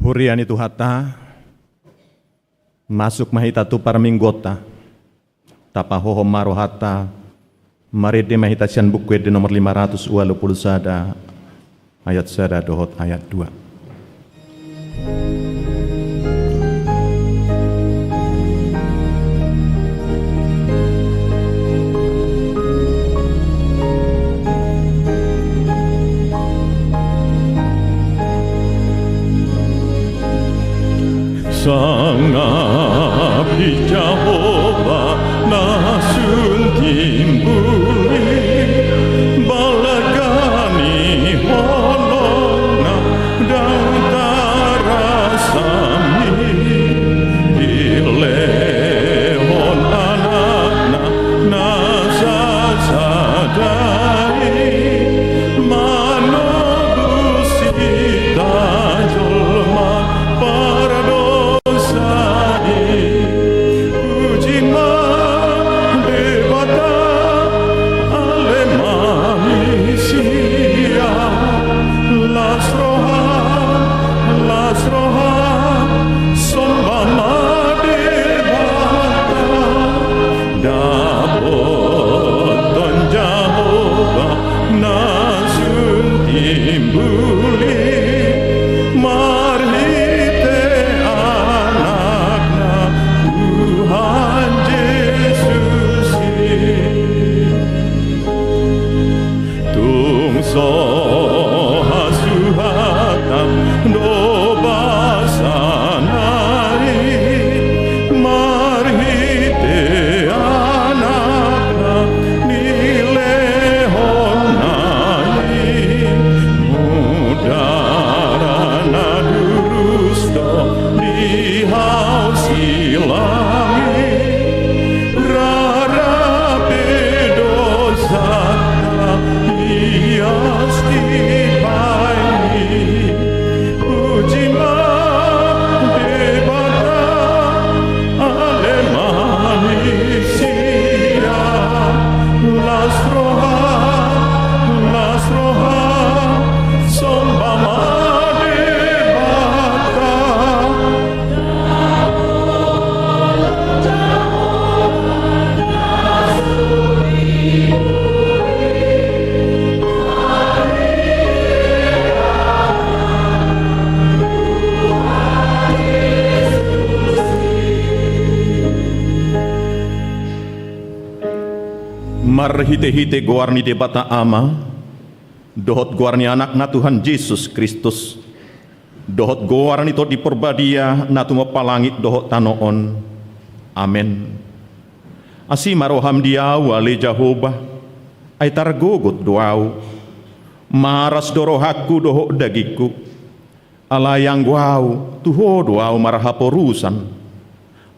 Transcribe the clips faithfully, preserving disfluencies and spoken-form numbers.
Huria ni Tuhanta, masuk ma hita tu parmingguonta. Tapahohom ma rohanta, marende ma hita sian Buku Ende nomor lima ratus ualu pulu sada, ayat sada dohot ayat dua. Sangap di Jahowa na sun timbul i, balga ni holongna ndang tarasam i, dilehon Anakna na sasada i, manobus hita jolma pardosa i. Puji ma Debata, ale ma ni sian. Las roha, las roha, somba ma Debata. Dapothon Jahowa na sun timbul i, marhite Anakna Tuhan Jesus i. Tung so hasuhatan do basana i, marhite Anakna nilehonna i, mudara na durus do di hau silang i, rara pe dosanta ias dipaingi. Puji ma Debata, ale ma ni sian. Las roha, las roha, somba ma Debata. Marhitehite goar ni Debata Ama, dohot goar ni Anakna Tuhan Jesus Kristus, dohot goar ni Tondi Porbadia na tumompa langit dohot tano on. Amen. Asi ma roham di ahu, ale Jahowa, ai targogot do ahu. Maras do rohangku dohot dagingku. Alai anggo ahu, tu Ho do ahu marhaporusan.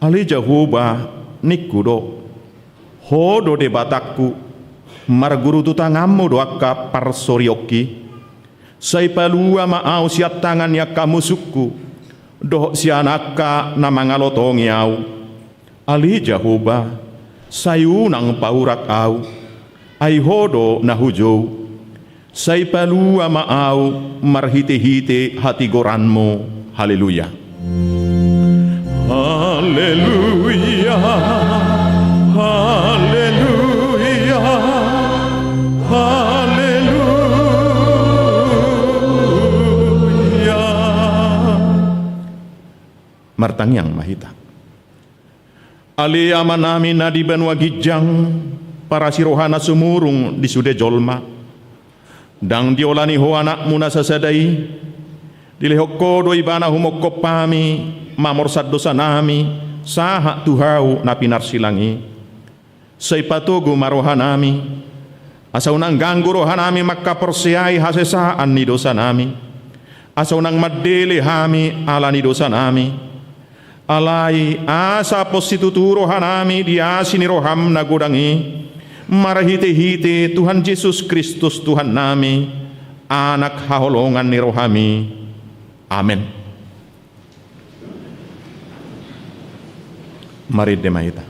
Ale Jahowa, ningku do, Ho do Debatangku, Marguru tu tanganmu do angka parsorionki. Sai palua ma ahu sian tangan ni angka musungku, dohot sian angka na mangalotongi ahu. Ale Jahowa, sai unang paurak ahu, ai Ho do na hujou. Sai palua ma ahu marhitehite hatigoranmu. Haleluya. Haleluya. Haleluya. Haleluya. Martangiang ma hita. Ale Amanami na di banua ginjang, parasi roha na sumurung di sude jolma. Ndang diolani Ho Anakmu na sasada i, dilehon Ho do Ibana humongkop hami, mamorsan dosanami, sahat tu hau na pinarsilang i. Sai patogu ma rohanami, asa unang ganggu rohanami mangkaporseai hasesaan ni dosanami, asa unang mandele hami ala ni dosanami. Alai asa pos situtu rohanami di asi ni roham na godang i, marhitehite Tuhan Jesus Kristus Tuhannami, Anak haholongan ni rohami. Amen. Marende ma hita.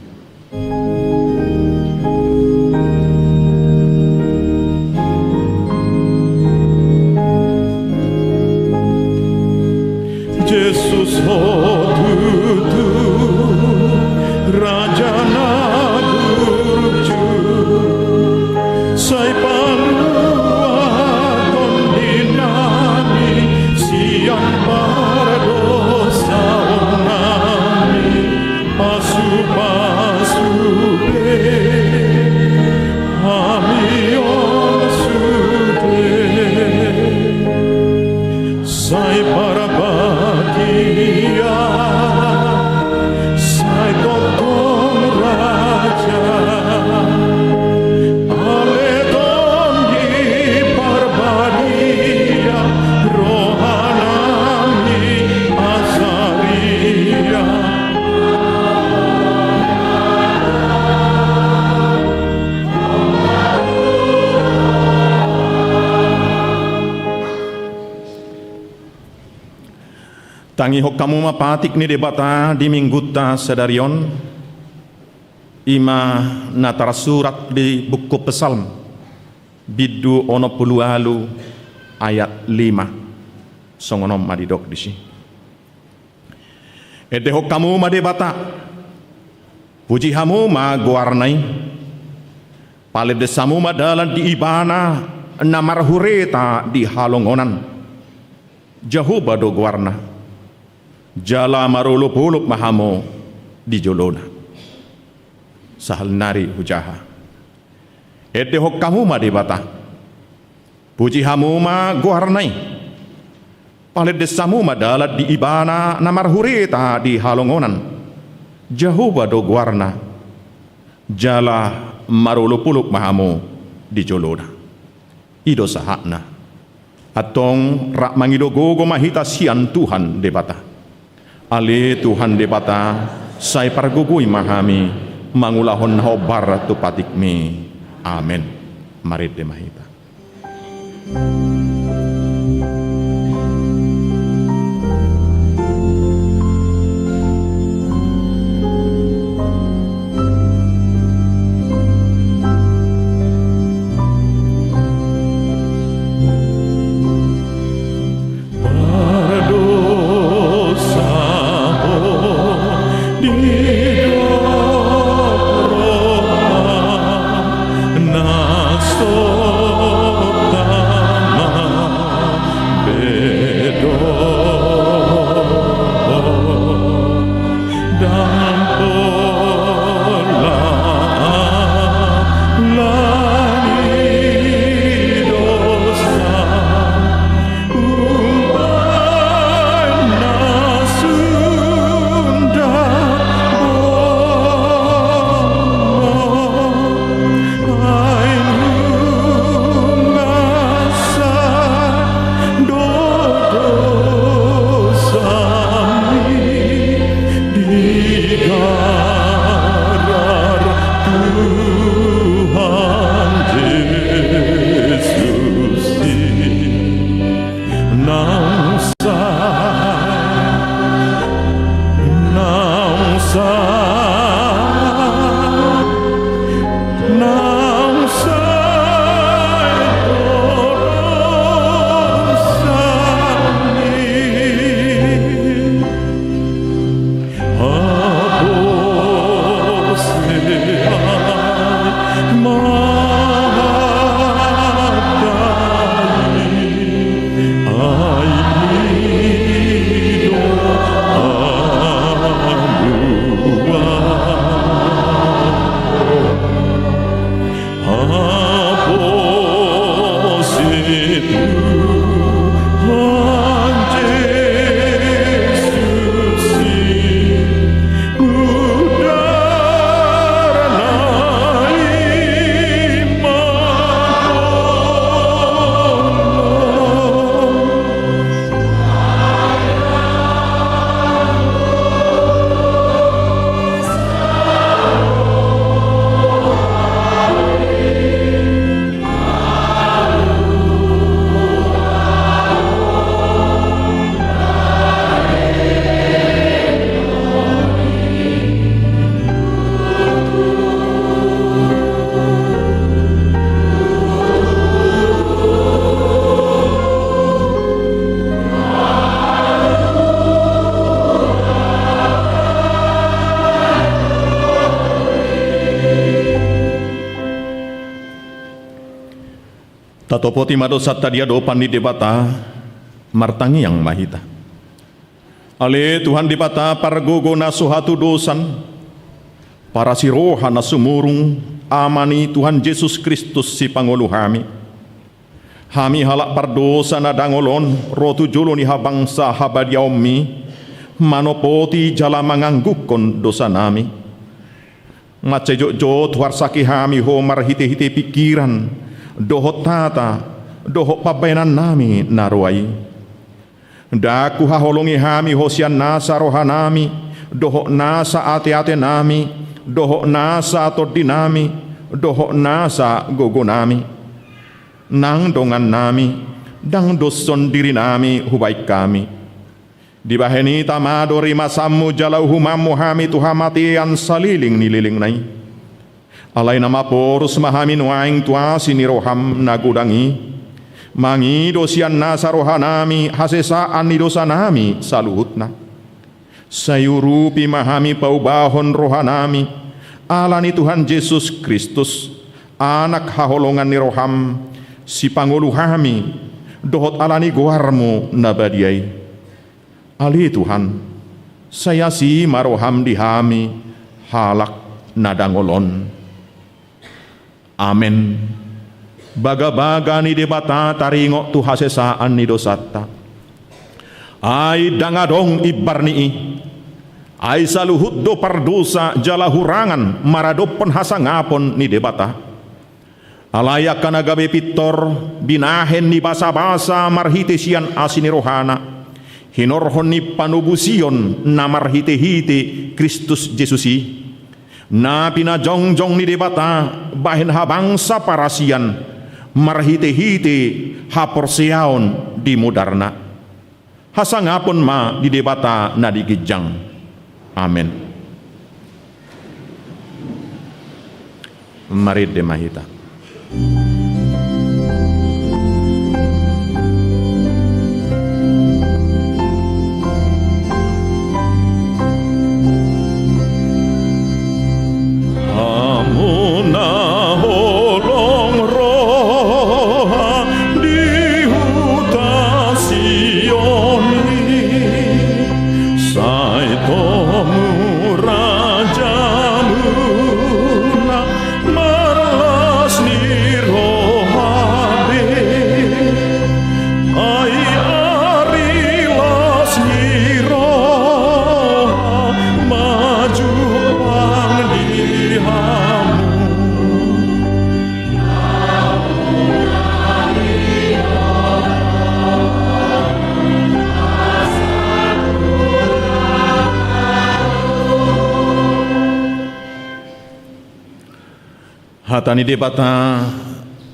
Jesus, Ho tutu Raja na burju, sai palua tondinami sian pardosaonnami. Pasupasu be hami on sude. Sai parbadia, sai tongtong Raja. Ale Tondi Parbadia, rohanami asaria. Tangihon hamu ma patik ni Debata di Minggunta sadari on, i ma na tarsurat di buku Psalm, bindu onom pulu ualu ayat lima. Songon on ma didok disi. Endehon hamu ma Debata, puji hamu ma goarna i, palendes hamu ma dalan di Ibana na marhureta di halongonan. Jahowa do goarna, jala marolopolop ma hamu di jolona. Sahalnari hujaha. Endehon hamu ma Debata, puji hamu ma goarna i, palendes hamu ma dalan di Ibana na marhureta di halongonan. Jahowa do goarna, jala marolopolop ma hamu di jolona. I do sahatna. Antong rap mangido gogo ma hita sian Tuhan Debata. Ale Tuhan Debata, sai pargogoi ma hami mangulahon na hombar tu patikmi. Amen. Marende ma hita. Pardosa ho didok roha na so tama Tatopoti ma dosanta di adopan ni Debata, martangiang ma hita. Ale Tuhan Debata, pargogo na so hatudosan, parasi roha na sumurung, Ama ni Tuhan Jesus Kristus, Sipangolu hami. Hami halak pardosa na dangol on ro tu jolo ni habangsa habadiaonmi, manopoti jala manganggukkon dosanami. Mansai jotjot huarsaki hami Ho marhitehite pingkiran, dohot hata, dohot pambahenannami na roa i. Ndang huhaholongi hami Ho sian nasa rohanami, dohot nasa ateatenami, dohot nasa tondinami, dohot nasa gogonami. Nang dongannami, ndang doshon dirinami hubahen hami. Dibahen i tama do rimasanmu jala uhumanmu hami tu hamatean saleleng ni lelengna i. Alai na maporus ma hami nuaeng tu asi ni roham na godang i, mangido sian nasa rohanami hasesaan ni dosanami saluhutna. Sai urupi ma hami paubahon rohanami, ala ni Tuhan Jesus Kristus, Anak haholongan ni roham, Sipangolu hami, dohot ala ni goarmu na badia i. Ale Tuhan, sai asi ma roham di hami halak na dangol on. Amen. Bagabaga ni Debata taringot tu hasesaan ni dosanta. Ai ndang adong imbar ni i. Ai saluhut do pardosa jala hurangan maradophon hasangapon ni Debata. Alai angka na gabe pintor, binahen ni basabasa marhite sian asi ni rohana, hinorhon ni panobusion na marhitehite Kristus Jesus i, na pinajongjong ni Debata bahen habangsa parasian, marhitehite haporseaon di mudarna. Hasangapon ma di Debata na di ginjang. Amen. Marende ma hita. Hamu na holong roha di huta Sion i, sai tomu rajamuna marlas ni roha be. Ai ari las ni roha ma jumpang di hamu. Hata ni Debata,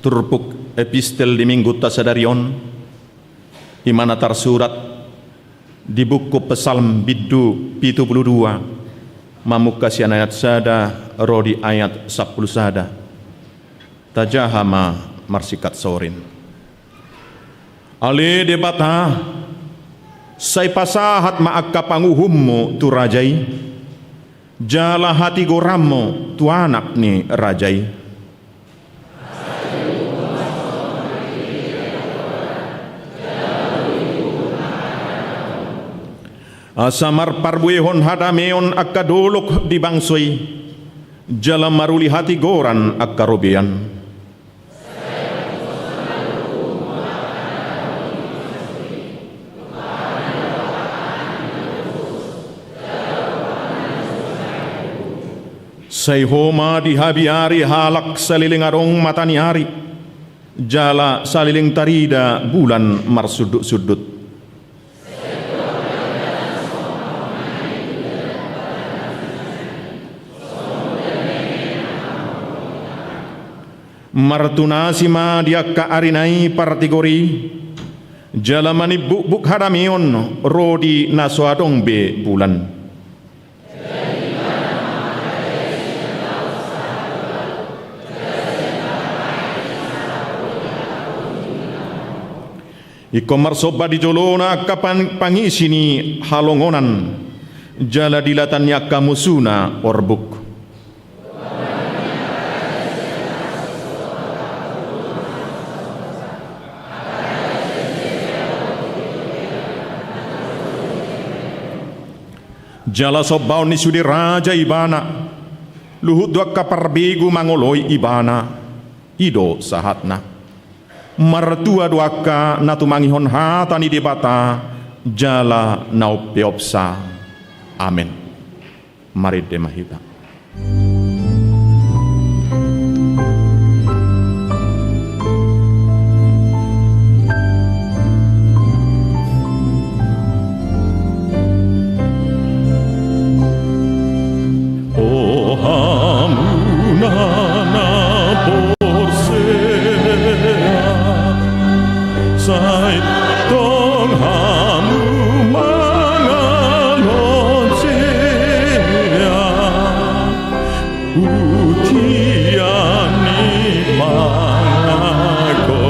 turpuk epistel di minggunta sadari on, i ma na tarsurat di buku Psalm bindu pitu pulu dua, mamungka sian ayat sada ro di ayat sampulu sada. Tajaha ma marsingkat sorin. Ale Debata, sai pasahat ma angka panguhummu tu raja i, jala hatigoranmu tu anak ni raja i. Asa marparbuehon hadameon angka dolok di bangso i, jala maruli hatigoran angka robean. Sai Ho ma dihabiari halak saleleng adong mata ni ari, jala saleleng tarida bulan marsundutsundut. Martunasi ma di angka arina i partigor i, jala manimbukbuk hadameon ro di na so adong be bulan. Ingkon marsomba di jolona angka pan-, pangisi ni halongonan, jala di latan ni angka musuna orbuk. Jala sombaon ni sude raja ibana, luhut do angka parbegu mangoloi ibana, i do sahatna. Martua do angka na tumangihon hata ni Debata, jala na umpeopsa. Amen. Marende ma hita. O hamu na na porsea, sai tong hamu mangalonsea. Hutian ni pangago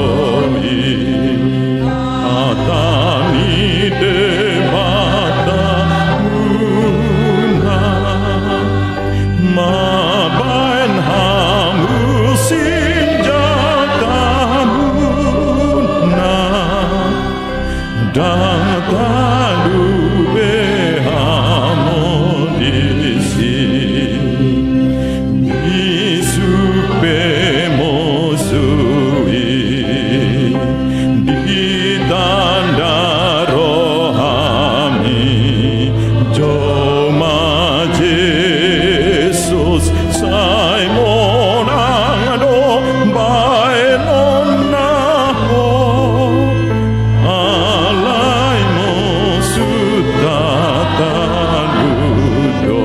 i, hata ni Debata muna, mambahen hamu sinjata muna. Ndang talu be hamu disi, bisuk pe musu i, ditanda rohami joma Jesus. Sai monang do baenonna ho, alai musuta talu do.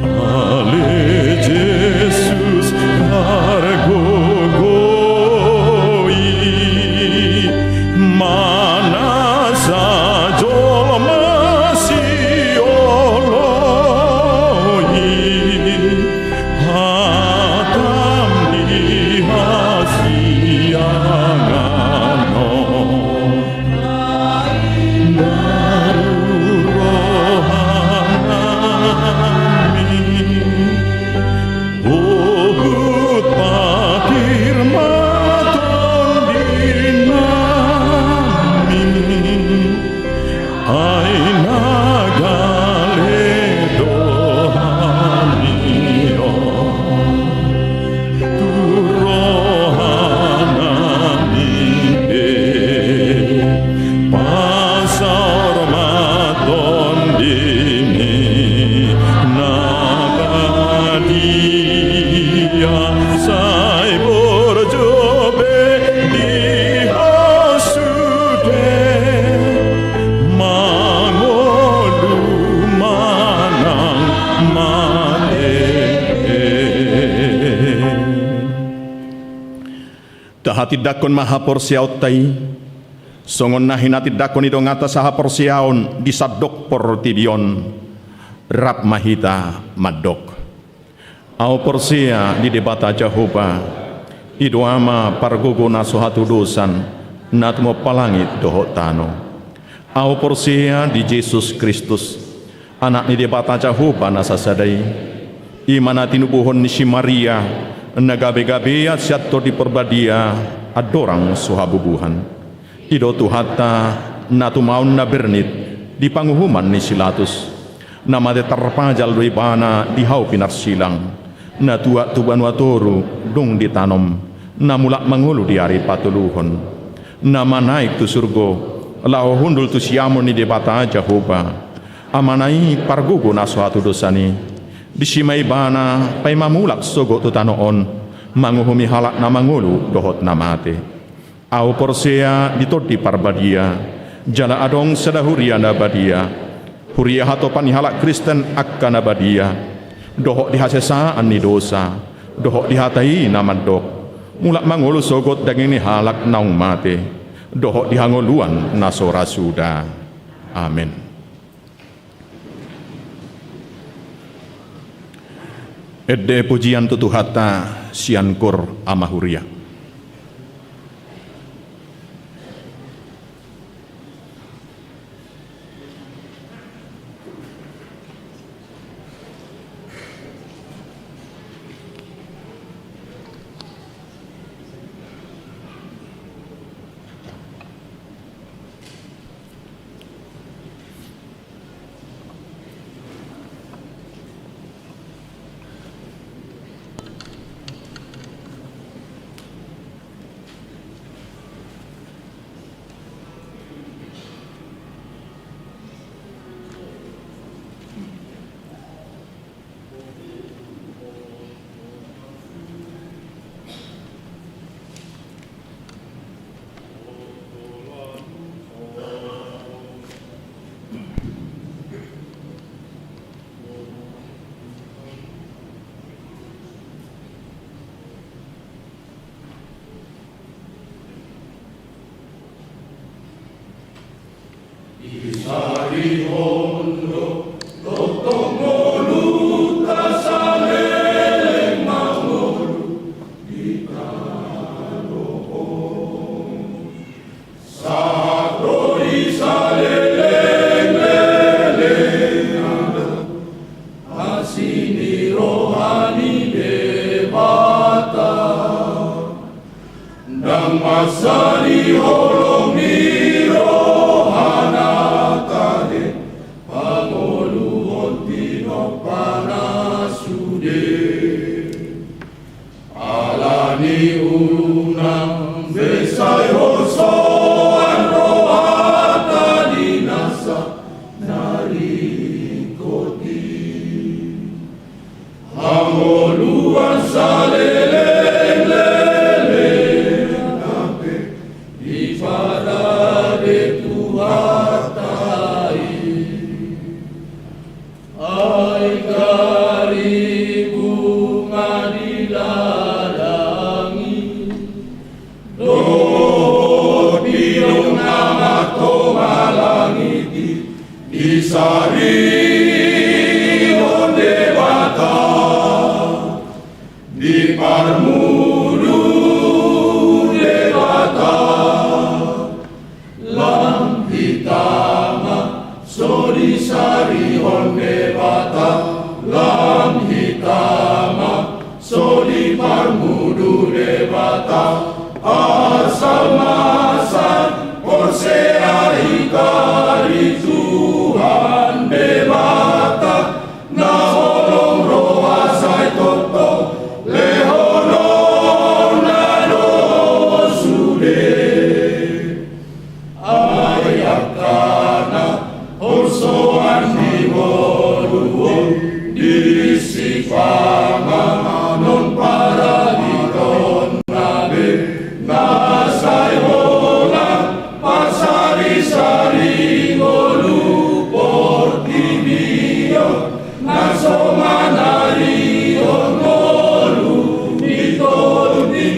Ale Jesus pargogoi, manasa jolma sioloi, hatam di hasiangan on. Baru rohanami, huhut patir ma tondinami, ai na gale do hami on. Tu rohanami pe pasaor ma tondimi na badia, sai burju be di ho sude, mangolu manang mate. Tahatindangkon ma haporseaonta i, songon na hinatindangkon ni donganta sahaporseaon di sandok portibi on. Rap ma hita mandok. Ahu porsea di Debata Jahowa, i do Ama pargogo na so hatudosan, na tumompa langit dohot tano. Ahu porsea di Jesus Kristus, Anak ni Debata Jahowa na sasada i, i ma na tinubuhon ni si Maria, na gabegabean sian Tondi Parbadia, andorang so habubuhan. I do Tuhanta, na tumaon na bernit di panguhuman ni si Latus. Na mate tarpajal do ibana di hau pinarsilang. Na tuat tu banua toru dung ditanom, na mulak mangolu di ari patoluhon. Na manaek tu surgo, laho hundul tu siamun ni Debata Jahowa. Amana i pargogo na so hatudosan i, disi ma Ibana paima mulak sogot tu tano on, manguhumi halak na mangolu dohot na mate. Ahu porsea di Tondi Parbadia, jala adong sada huria na badia, huria hatopan ni halak Kristen angka na badia, dohot di hasesaan ni dosa, dohot di hata i na mandok, mulak mangolu sogot daging ni halak naung mate, dohot di hangoluan na so ra suda. Amen. Ende pujian tu Tuhanta sian koor ama huria. Asi ni roha ni Debata, ndang mansai holong ni rohana tahe, pangoluhon tinompana sude. Alani unang be sai holsoan rohata di nasa na ringkot i. Hangoluan saleleng-lelengna pe diparade Tuhanta i. Ai gari bunga di ladang i, dohot pidong na martonga langit i, disarihon Debata. Diparmudu Debata, lam hita ma so disarihon Debata, lam hita ma so diparmudu Debata, asa ma sai porsea hita di Tuhan Debata. Na holong roha sai tongtong lehononna do sude. Ai angka na holsoan di ngolu on, disi panganon paraditon na be na sai holan parsari-sari ngolu portibi on, na so manarihon ngolu ni Tondi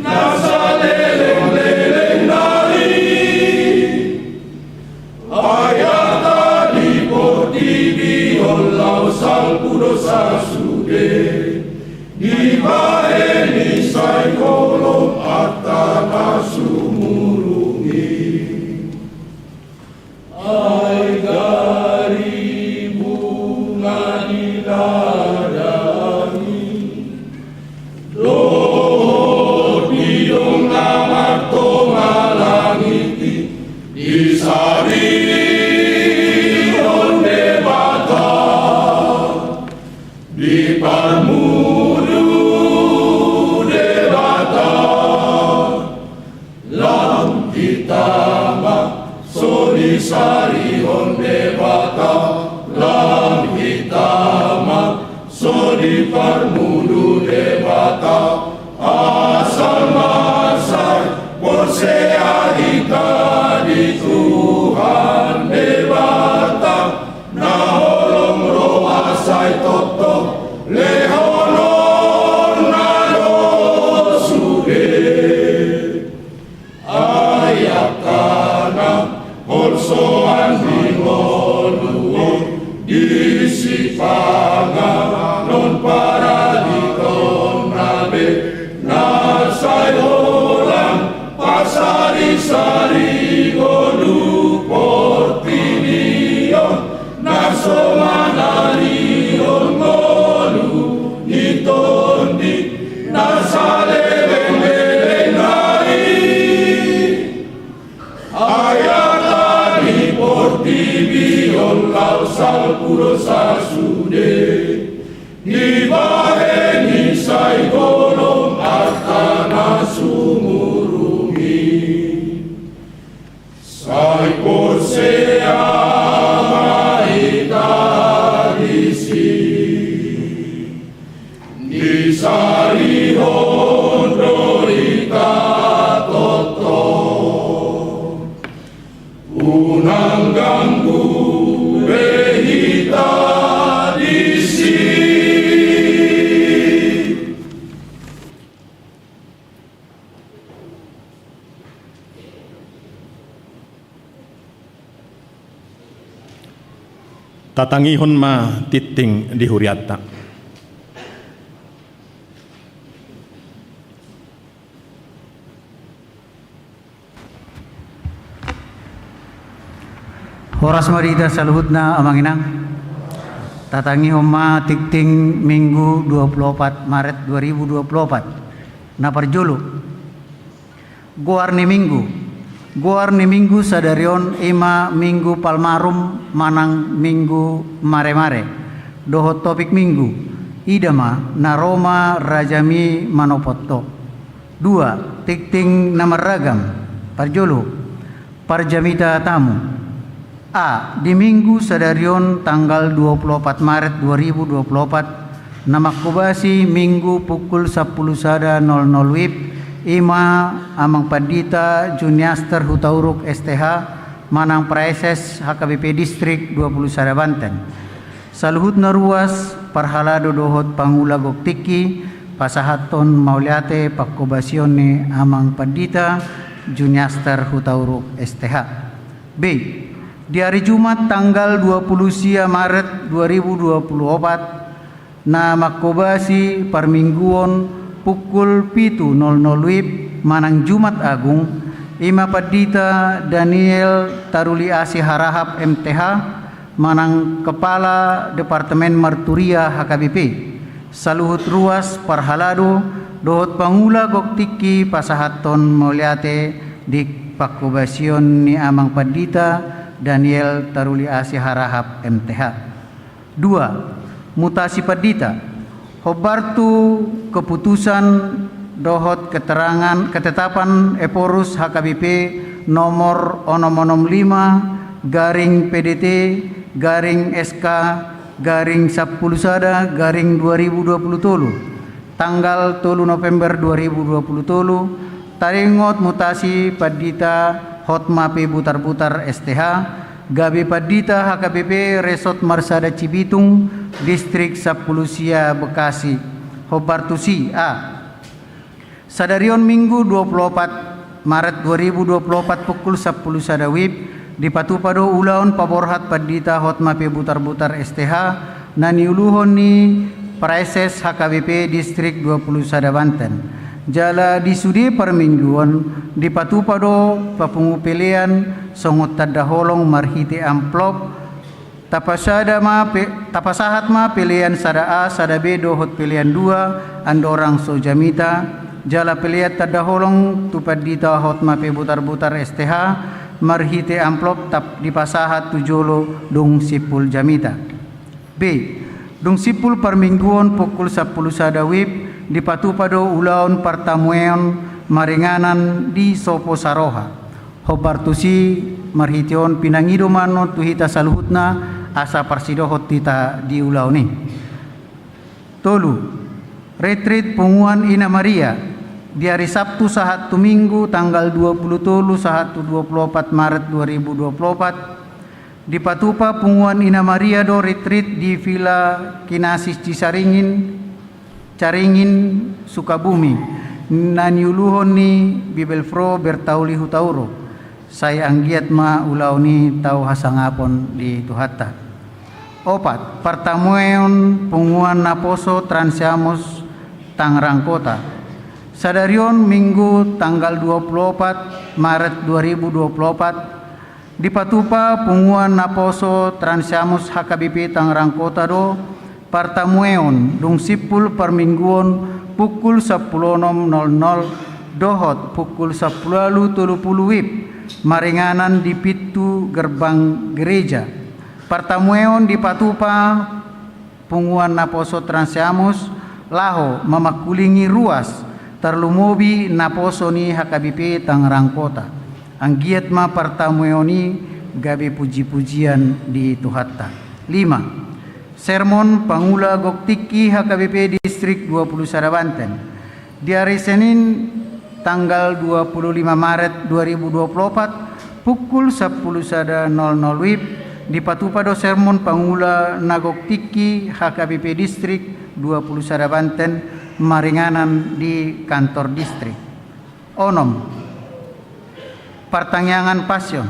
na saleleng-lelengna i. Ai hata di portibi on laho salpu do sasude, dibahen i sai holong arta na sumurung i. Ai gari bunga di ladang i, dohot pidong na martonga langit i, disarihon Debata. Diparmudu Debata, lam hita ma so disarihon Debata, Parmulu Debata, asal mansai porsea hita di Tuhan Debata, na holong roha sai tongtong lehononna do sude. Ai angka na holsoan di ngolu on, disi panganon paraditon na be, na sai holan pasarisari ngolu portibi on, na so manarihon ngolu ni Tondi na saleleng-leleng nai. Ai angka di portibi on laos salpu do sasude, dibahen i sai golom angka na sumurung i. Sai porsea ma hita disi, disarihon do hita tongtong, unang ganggu be hita disi. Tatangihon ma tingting di hurianta. Horas ma di hita saluhutna, amang inang. Tatangihon ma tingting Minggu dua puluh opat Maret dua ribu dua puluh opat. Na parjolo, goar ni Minggu. Goar ni Minggu sadari on i ma Minggu Palmarum manang Minggu Maremare. Dohot topik Minggu, ida ma na ro ma rajami manopot ho. Dua, tingting na marragam. Parjolo, parjamita tamu. A, di Minggu sadari on tanggal dua puluh opat Maret dua ribu dua puluh opat, na mangkobasi Minggu pukul sampulu sada nol nol wib, i ma Amang Pandita Juniaster Hutauruk S T H, manang Praeses H K B P Distrik dua puluh sada Banten. Saluhutna ruas, parhalado dohot pangula gok tingki, pasahathon mauliate pangkobasion ni Amang Pandita Juniaster Hutauruk S T H. B, di ari Jumat tanggal dua puluh sia Maret dua ribu dua puluh opat, na mangkobasi parmingguon pukul pitu nol nol wib manang Jumat Agung, i ma Pandita Daniel Taruli Asi Harahap M T H, manang Kepala Departemen Marturia H K B P. Saluhut ruas, parhalado dohot pangula gok tingki pasahathon mauliate di pangkobasion ni Amang Pandita Daniel Taruli Asi Harahap M T H. Dua, mutasi pandita. Hombar tu keputusan dohot keterangan ketetapan Ephorus H K B P nomor onom onom lima garing P D T garing S K garing sampulu sada garing dua ribu dua puluh tolu, tanggal tolu November dua ribu dua puluh tolu, taringot mutasi pandita Hotma P Butarbutar S T H, gabe pandita H K B P Resort Marsada Cibitung, Distrik sampulu sia Bekasi. Hombar tusi, a, sadari on Minggu dua puluh opat Maret dua ribu dua puluh opat pukul sampulu sada wib, dipatupa do ulaon paborhat pandita Hotma P Butarbutar S T H, na niuluhon ni Praeses H K B P Distrik dua puluh sada Banten. Jala di sude parmingguon dipatupa do papungu pelean songon tanda holong marhite amplop, tapasada ma pe-, tapasahat ma pelean sada A, sada B dohot pelean dua, andorang so jamita, jala pelean tanda holong tu pandita Hotma P Butarbutar S T H, marhite amplop tap dipasahat tu jolo dung simpul jamita. B, dung simpul parmingguon pukul sampulu sada wib, dipatupa do ulaon partamueon maringanan di Sopo Saroha. Hombar tusi, marhite on pinangido ma annon tu hita saluhutna asa parsidohot hita di ulaon i. Tolu. Retrit Punguan Ina Maria, di ari Sabtu sahat tu Minggu tanggal dua pulu tolu sahat tu dua pulu opat Maret dua ribu dua pulu opat, dipatupa Punguan Ina Maria do retrit di Villa Kinasis Cisaringin, Caringin, Sukabumi, na niuluhon ni Bibelvrouw Bertauli Hutauruk. Sai anggiat ma ulaon i tau hasangapon di Tuhanta. Opat. Partamueon Punguan Naposo Transiamus Tangerang Kota. Sadari on Minggu tanggal dua pulu opat Maret dua ribu dua pulu opat, dipatupa Punguan Naposo Transiamus H K B P Tangerang Kota do partamueon dung simpul parmingguon pukul sampulu onom nol nol dohot pukul sampulu ualu tolu pulu WIB maringanan di pintu gerbang gereja. Partamueon dipatupa Punguan Naposo Transiamus laho mamangkulingi ruas, tarlumobi naposo ni H K B P Tangerang Kota. Anggiat ma partamueon i gabe puji-pujian di Tuhanta. Lima. Sermon Pangula Gok Tingki H K B P Distrik dua pulu sada Banten. Di ari Senin tanggal dua pulu lima Maret dua ribu dua pulu opat, pukul sampulu sada nol nol WIB, dipatupa do sermon Pangula na Gok Tingki H K B P Distrik dua pulu sada Banten maringanan di kantor distrik. Onom. Partangiangan Pasion.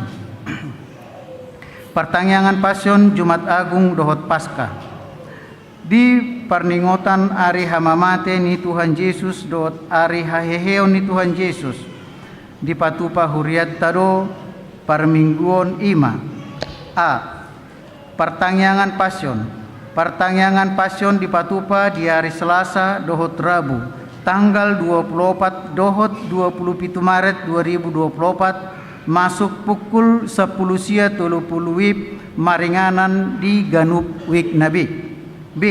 Partangiangan Pasion, Jumat Agung dohot Paskah. Di parningotan ari hamamate ni Tuhan Jesus dohot ari haheheon ni Tuhan Jesus, dipatupa hurianta do parmingguon i ma. A. Partangiangan Pasion. Partangiangan Pasion dipatupa di ari Selasa dohot Rabu, tanggal dua pulu opat dohot dua pulu pitu Maret dua ribu dua pulu opat, masuk pukul sampulu sia tolu pulu WIB maringanan di ganup wijk na be. B.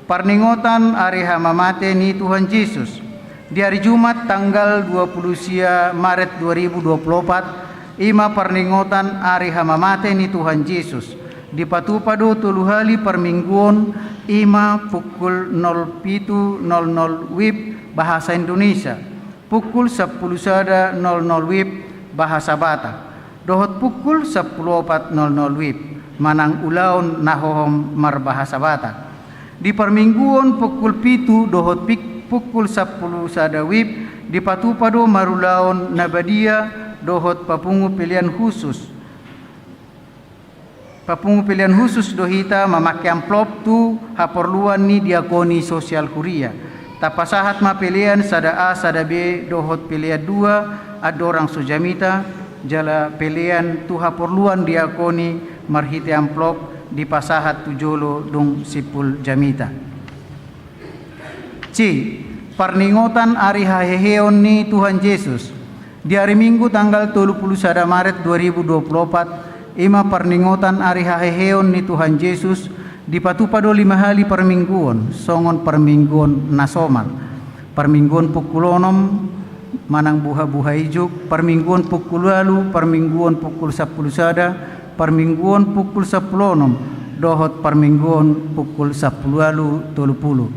Parningotan ari hamamate ni Tuhan Jesus. Di ari Jumat tanggal dua pulu sia Maret dua ribu dua pulu opat, i ma parningotan ari hamamate ni Tuhan Jesus. Dipatupa do tolu hali parmingguon, i ma pukul nol pitu nol nol WIB bahasa Indonesia, pukul sampulu sada nol nol WIB bahasa Batak, dohot pukul sampulu opat nol nol WIB manang ulaon na hohom marbahasa Batak. Di parmingguon pukul pitu dohot pik-, pukul sampulu sada WIB dipatupa do marulaon na badia dohot papungu pelean khusus. Papungu pelean khusus do hita mamangke amplop tu haporluan ni diakoni sosial huria. Tapasahat ma pelean sada A, sada B dohot pelean dua, andorang so jamita, jala pelean tu haporluan diakoni marhite amplop dipasahat tu jolo dung simpul jamita. C. Parningotan ari haheheon ni Tuhan Jesus. Di ari Minggu tanggal tolu pulu sada Maret dua ribu dua pulu opat, i ma parningotan ari haheheon ni Tuhan Jesus, dipatupa do lima hali parmingguon, songon parmingguon na somal. Parmingguon pukul onom manang buha-buha ijuk, parmingguon pukul ualu, parmingguon pukul sampulu sada, parmingguon pukul sampulu onom, dohot parmingguon pukul sampulu ualu tolu pulu.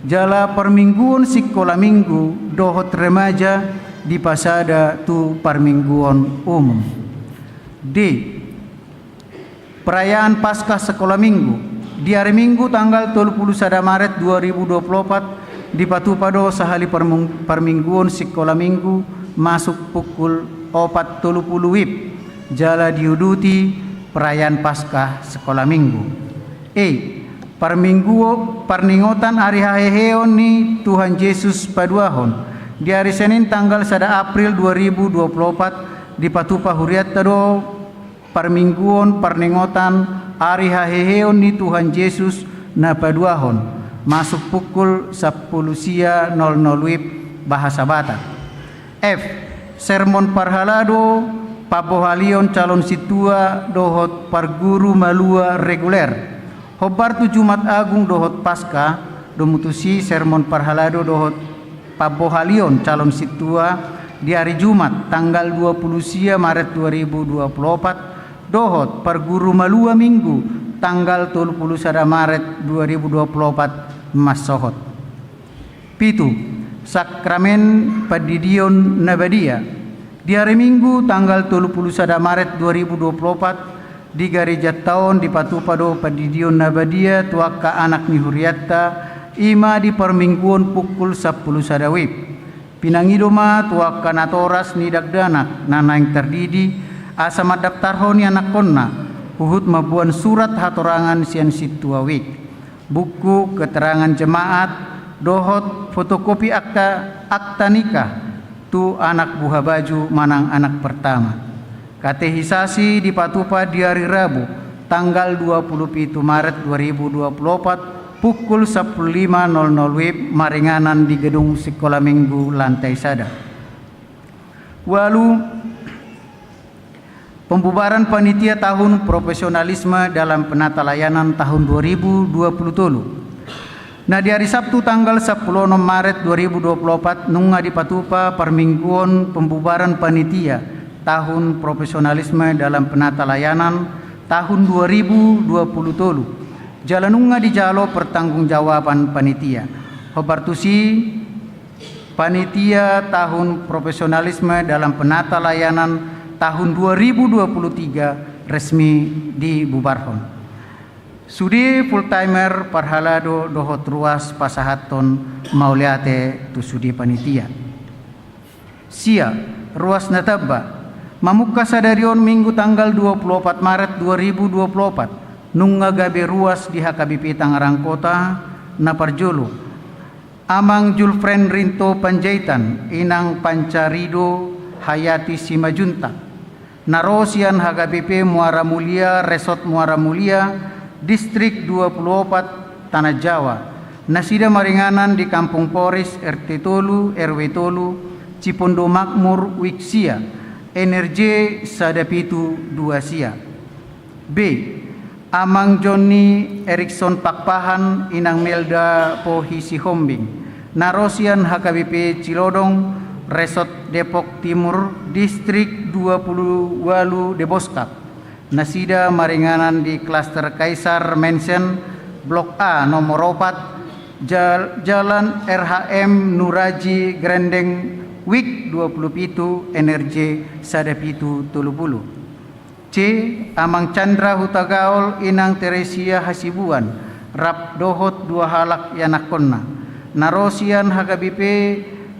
Jala parmingguon sikola minggu dohot remaja dipasada tu parmingguon umum. D. Perayaan Paskah sikola minggu. Di ari Minggu tanggal tolu pulu sada Maret dua ribu dua pulu opat, dipatupa do sahali parmung-, parmingguon sikola minggu masuk pukul opat tolu pulu WIB, jala diuduti perayaan Paskah sikola minggu. E. Parmingguo-, parningotan ari haheheon ni Tuhan Jesus paduahon. Di ari Senin tanggal sada April dua ribu dua pulu opat, dipatupa hurianta do parmingguon parningotan ari haheheon ni Tuhan Jesus na paduahon, masuk pukul sampulu sia nol nol WIB bahasa Batak. F. Sermon parhalado pambohalion calon sintua dohot parguru malua reguler. Hombar tu Jumat Agung dohot Paskah, domu tusi sermon parhalado dohot pambohalion calon sintua di ari Jumat tanggal dua pulu sia Maret dua ribu dua pulu opat, dohot parguru malua Minggu tanggal tolu pulu sada Maret dua ribu dua pulu opat, mansohot. Pitu, sakramen pandidion na badia. Di ari Minggu tanggal tolu pulu sada Maret dua ribu dua pulu opat, di garejanta on dipatupa do pandidion na badia tu angka anak ni hurianta, i ma di parmingguon pukul sampulu sada wib. Pinangido ma tu angka natoras ni dakdanak na naeng tardidi, asa mandaptarhon ianakhonna, huhut mamboan surat hatorangan sian sintua wib, buku keterangan jemaat, dohot fotokopi akta, akta nikah, tu anak buha baju manang anak pertama. Katekisasi dipatupa di ari Rabu, tanggal dua pulu pitu Maret dua ribu dua pulu opat, pukul sampulu lima nol nol wib, maringanan di gedung Sikola Minggu lantai sada. Ualu, pembubaran panitia tahun profesionalisme dalam penata layanan tahun dua ribu dua pulu tolu. Na di ari Sabtu tanggal sampulu onom Maret dua ribu dua pulu opat nunga dipatupa parmingguon pembubaran panitia tahun profesionalisme dalam penata layanan tahun dua ribu dua pulu tolu. Jala nunga dijalo pertanggungjawaban panitia. Hombar tusi, panitia tahun profesionalisme dalam penata layanan tahun dua ribu dua pulu tiga resmi dibubarhon. Sude full timer parhalado dohot ruas pasahathon mauliate tu sude panitia. Sia, ruas na tamba. Mamungka sadari on Minggu tanggal dua pulu opat Maret dua ribu dua pulu opat, nunga gabe ruas di H K B P Tangerang Kota, na parjolo, Amang Julfren Rinto Panjaitan, Inang Pancarido Hayati Simanjuntak, na ro sian H K B P Muara Mulia, Resort Muara Mulia, Distrik dua pulu opat, Tanah Jawa, nasida maringanan di Kampung Poris, R T tolu, R W tolu, Cipondo Makmur, Wik sia, N R J sada pitu dua sia. B, Amang Jonni Erikson Pakpahan, Inang Melda Pohi Sihombing, na ro sian H K B P Cilodong, Resort Depok Timur, Distrik dua pulu ualu Deboskap, nasida maringanan di Klaster Kaisar Mansion, Blok A, nomor opat, Jal-, Jalan R H M Nuraji Grendeng, Wik dua pulu pitu, N R J sada pitu tolu pulu. C, Amang Chandra Hutagaol, Inang Teresia Hasibuan, rap dohot dua halak ianakhonna, na ro sian H K B P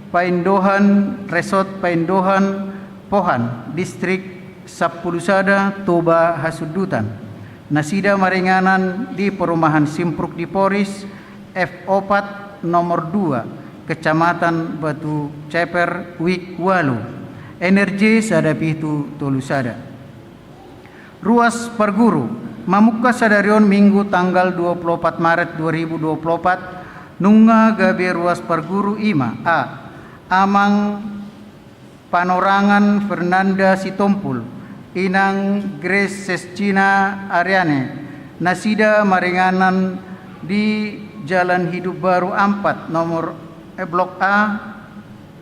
Paindohan, Resort Paindohan Pohan, Distrik sampulu sada, Toba Hasundutan, nasida maringanan di Perumahan Simpruk di Poris, F opat, nomor dua, Kecamatan Batu Ceper, Wik ualu, N R J sada pitu tolu sada. Ruas parguru, mamungka sadari on Minggu tanggal dua pulu opat Maret dua ribu dua pulu opat, nunga gabe ruas parguru, i ma: A, Amang Panorangan Fernanda Sitompul, Inang Grace Sestina Ariane, nasida maringanan di Jalan Hidup Baru ampat, nomor, eh, Blok A,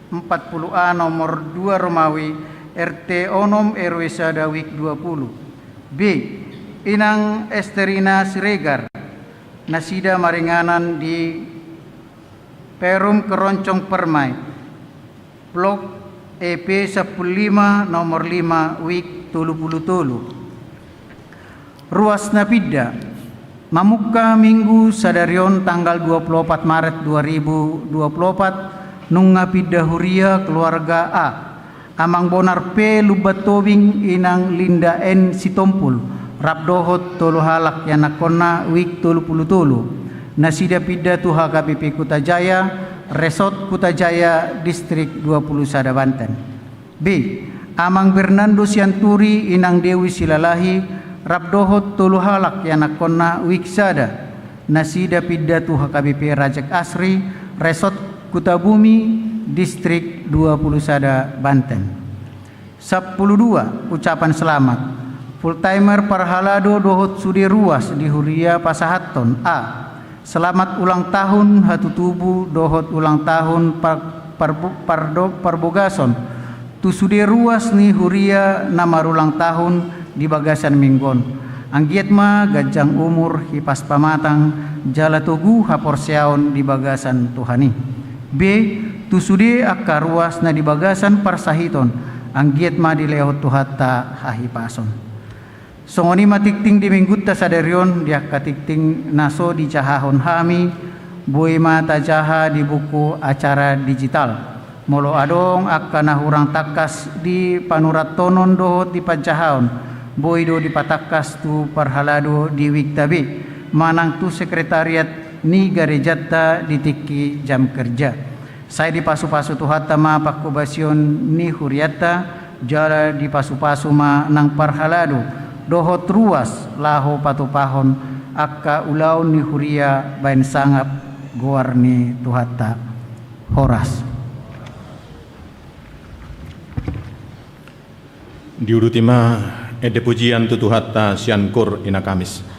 empat puluh A, nomor dua Romawi, R T onom, R W sada, Wik dua puluh. B, Inang Esterina Siregar, nasida maringanan di Perum Keroncong Permai, Blok E P sampulu lima, nomor lima, Wik tolu pulu tolu. Ruas na pinda. Mamungka Minggu sadari on tanggal dua pulu opat Maret dua ribu dua pulu opat, nunga pinda huria keluarga A, Amang Bonar P Lumban Tobing, Inang Linda N Sitompul, rap dohot tolu halak ianakhonna, Wik tolu pulu tolu, nasida pinda tu H K B P Kuta Jaya, Resort Kuta Jaya, Distrik dua pulu sada, Banten. B, Amang Bernando Sianturi, Inang Dewi Silalahi, rap dohot tolu halak ianakhonna, Wik sada, nasida pinda tu H K B P Rajek Asri, Resort Kutabumi, Distrik dua pulu sada, Banten. Sampulu dua, ucapan selamat. Full timer parhalado dohot sude ruas di huria pasahathon: A, selamat ulang tahun hatutubu dohot ulang tahun par-, parbu-, pardo-, parbogason tu sude ruas ni huria na marulang tahun di bagasan Minggu on. Anggiat ma ganjang umur, hipas pamatang, jala togu haporseaon di bagasan Tuhan i. Be, tu sude angka ruas na di bagasan parsahiton, anggiat ma dilehon Tuhanta hahipason. Songon i ma tingting di minggunta sadari on, di angka tingting na so dijahahon hami, boi ma tajaha di buku acara digital. Molo adong angka na hurang tangkas di panurathonon dohot di panjahaon, boi do dipatangkas tu parhalado di wikta be, manang tu sekretariat ni garejanta di tingki jam kerja. Sai dipasupasu Tuhanta ma pangkobasion ni hurianta, jala dipasupasu ma nang parhalado dohot ruas laho patupahon angka ulaon ni huria baen sangap goar ni Tuhanta. Horas. Diuduti ma ende pujian tu Tuhanta sian Koor Inakamis.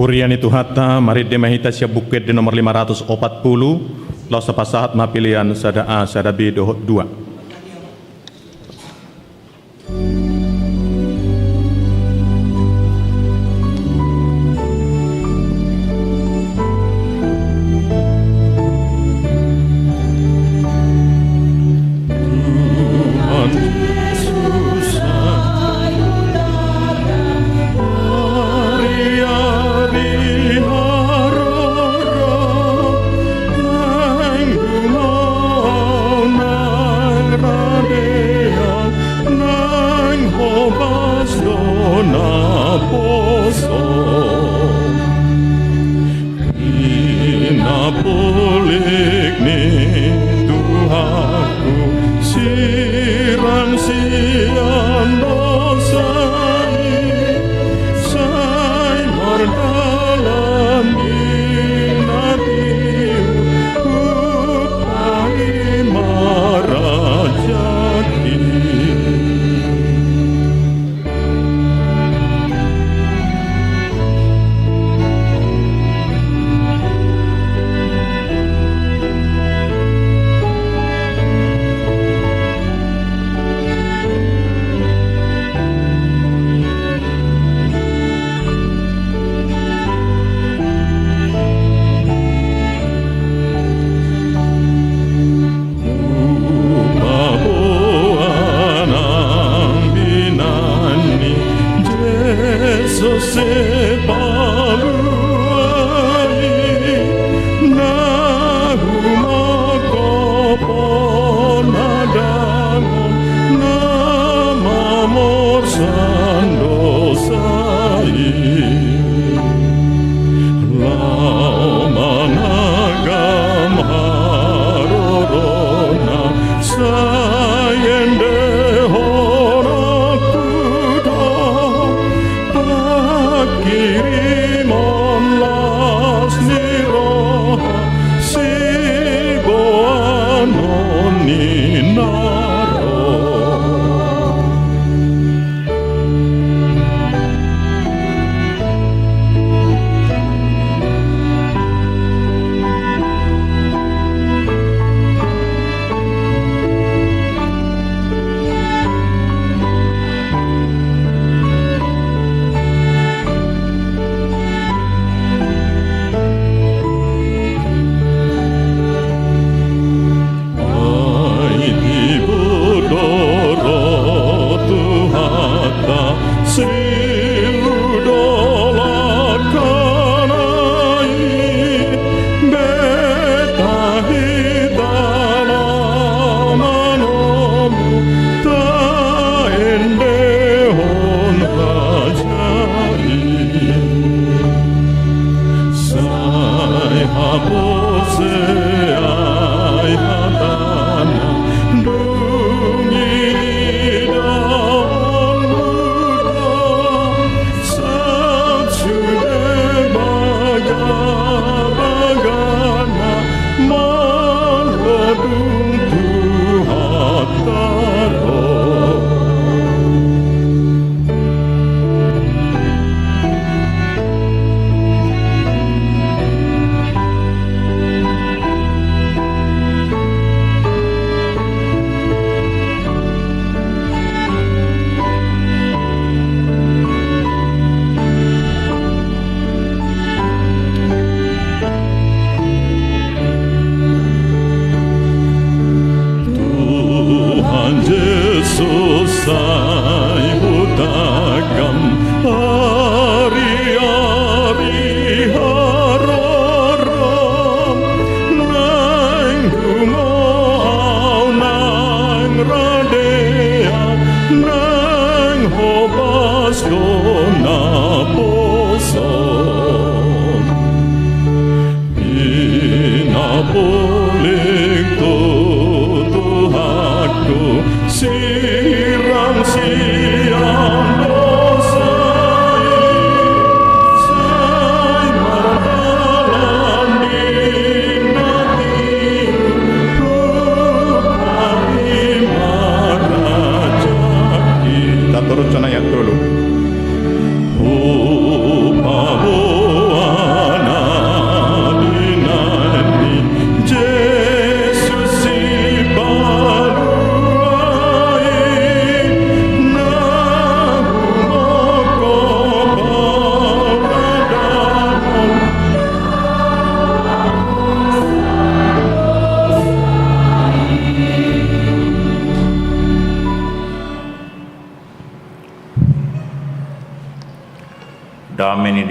Huria ni Tuhanta, marende ma hita sian Buku Ende nomor lima ratus opat pulu, laos tapasahat ma pelean sada A, sada B dohot dua. Pinapulik ni Tuhanku sirang sian dosa i, sai mardalan di na tiu, hupaima raja i. Hupaboa nang di na ni Jesus sipalua i, na humongkop on na dangon na mamorsan dosa i. Laho managam harorona, sai endehononku do pangkirimon las ni roha siboanon ni na ro.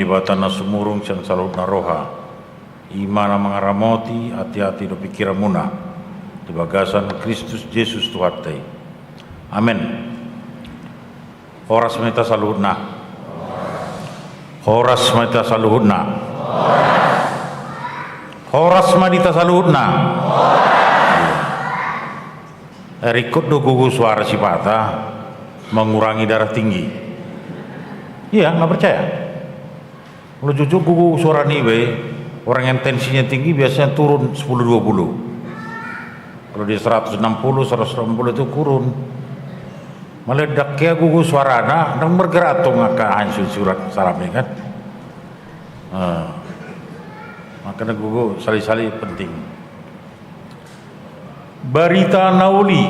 Debata na sumurung sian saluhutna roha, i ma na mangaramoti ateate dohot pingkiranmuna di bagasan Kristus Jesus Tuhanta i. Amen. Horas ma hita saluhutna. Horas ma hita saluhutna. Horas ma hita saluhutna. Ringkot do gogo suara sipata mengurangi darah tinggi. Iya, nggak percaya? Kalau jujur, gogo suara ni be, orang yang tensinya tinggi biasanya turun sepuluh dua puluh. Kalau dia seratus enam puluh, seratus delapan puluh itu kurun. Meledak ya gogo suarana, dan bergerak tuh ngaka hancur surat sarame kan. Nah, makanya gogo sali-sali penting. Barita na uli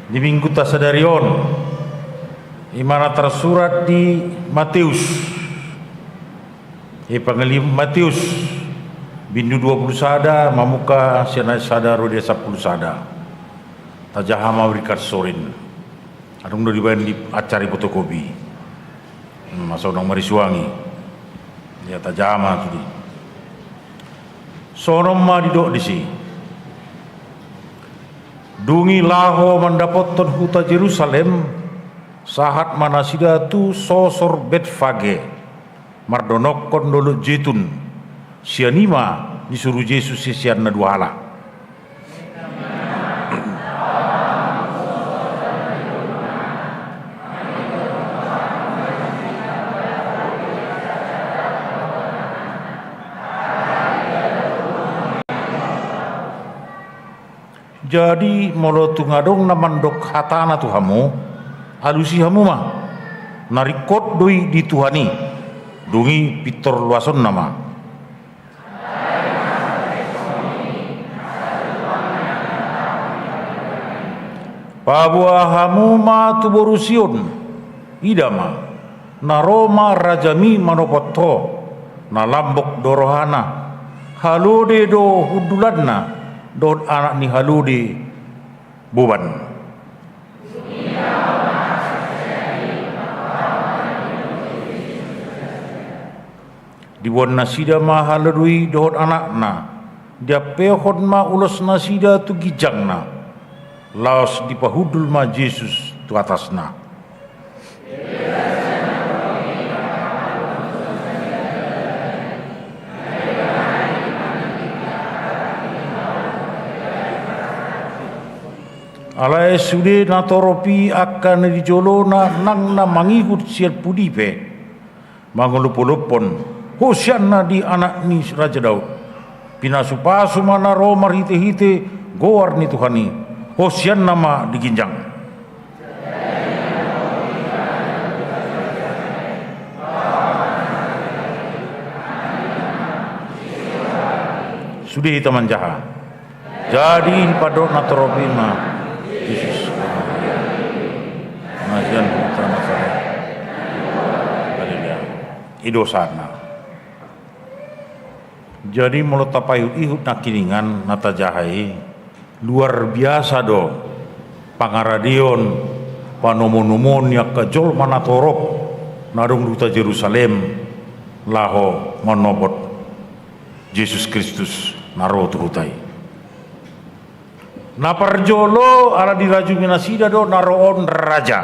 di minggu ta sadari on, i ma na tarsurat di Mateus. Evangelium Mateus, bindu dua puluh sada, mamungka sian ayat sada ro di ayat sampulu sada. Tajaha ma berikan sorin. Adong do dibaen di acara fotokopi. Hmm, masa unang marisuangi. Ya, tajaha ma sude. Songon on ma didok disi. Dung i laho mandapothon huta Jerusalem, sahat ma nasida tu sosor Betfage, mardonokkon dolok Jetun. Sian i ma disuru Jesus siseanna dua halak. Jadi molo tung adong na mandok hatana tu hamu, alusi hamu ma. Na ringkot do i di Tuhan i. Dung i pintor loasonna ma. Paboa hamu ma tu boru Sion, ida ma, na ro ma rajami manopot ho, na lambok do rohana, halode do hundulanna, dohot anak ni halode boban. Diboan nasida ma halode i dohot anakna, diampehon ma ulos nasida tu ginjangna, laos dipahundul ma Jesus tu atasna. Alai sude natorop i angka na di jolona nang na mangihut sian pudi pe, mangolopolophon, Hosianna di anak ni Raja Daud. Pinasupasu ma na ro marhitehite goar ni Tuhan i. Hosianna ma di ginjang. Sude hita manjaha. Jadi dipandok natorop i ma Jesus. Na sian huta Nasaret, Galilea. I do sahatna. Jadi molo tapaihutihut nangkiningan na tajaha i, luar biasa do pangaradeon, panomunomuon ni angka jolma natorop na adong di huta Jerusalem laho manopot Jesus Kristus na ro tu huta i. Na parjolo ala dirajumi nasida do na ro on raja.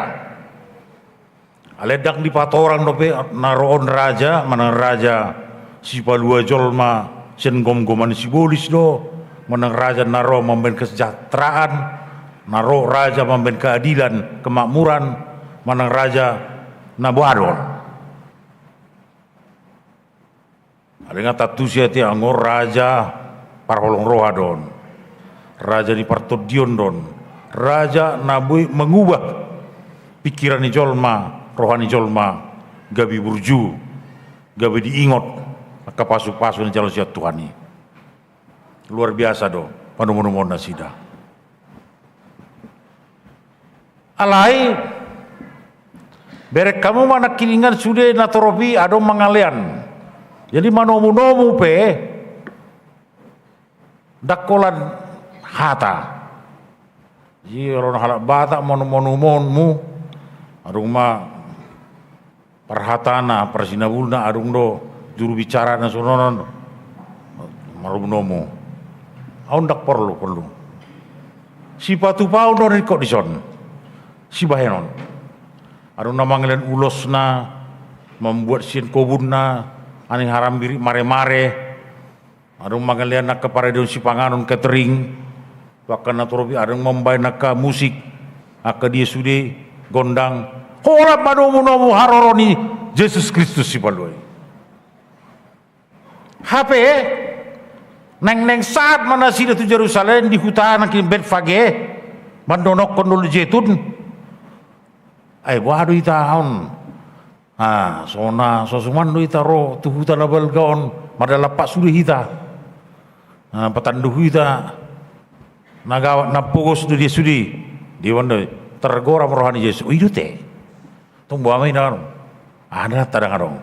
Alai ndang dipatorang dope na ro on raja, manang raja sipalua jolma sian gomgoman ni sibolis do, manang raja na ro mambaen kesejahteraan, na ro raja mambaen keadilan, kemakmuran, manang raja na boha do on. Alai nga tantu sian i anggo raja parholong roha do on. Raja ni partondion do on. Raja na boi mangubah pingkiran ni jolma, roha ni jolma, gabe burju, gabe diingot angka pasupasu na dijalo sian Tuhan i. Luar biasa do panomunomuon nasida. Alai bereng hamu ma nangkiningan sude natorop i adong mangalean. Jadi manomunomu pe ndang holan hata. Jadi ro halak Batak manomunomuonmu, adong ma parhatana, parsinabulna, adong do juru bicara na songon on, marunomu. Ahu ndang porlu, porlu. Sipatupaon do ringkot dison. Sibahenon. Adong na mangalean ulosna, mambuat sian kobunna, aning harambiri maremare. Adong mangalean angka paradion sipanganon, catering, tu angka na torop i, adong mambaen angka musik, angka dia sude, gondang. Holan ma nomu-nomu haroro ni Jesus Kristus Sipalua i. Hape naeng-naeng sahat ma nasida tu Jerusalem, di huta na nangkin Betfage, mandonokkon Dolok Jetun. Ai boha do hita on? Ah, songon na so suman do hita ro tu huta na balga on, mardalan pas sude hita. Ah, patandu hita na gawat, na pogos do dia sude. Dia on do, tergoram roha ni Jesus. O, i do te. Tong boha ma i na on? Ada, tadang adong.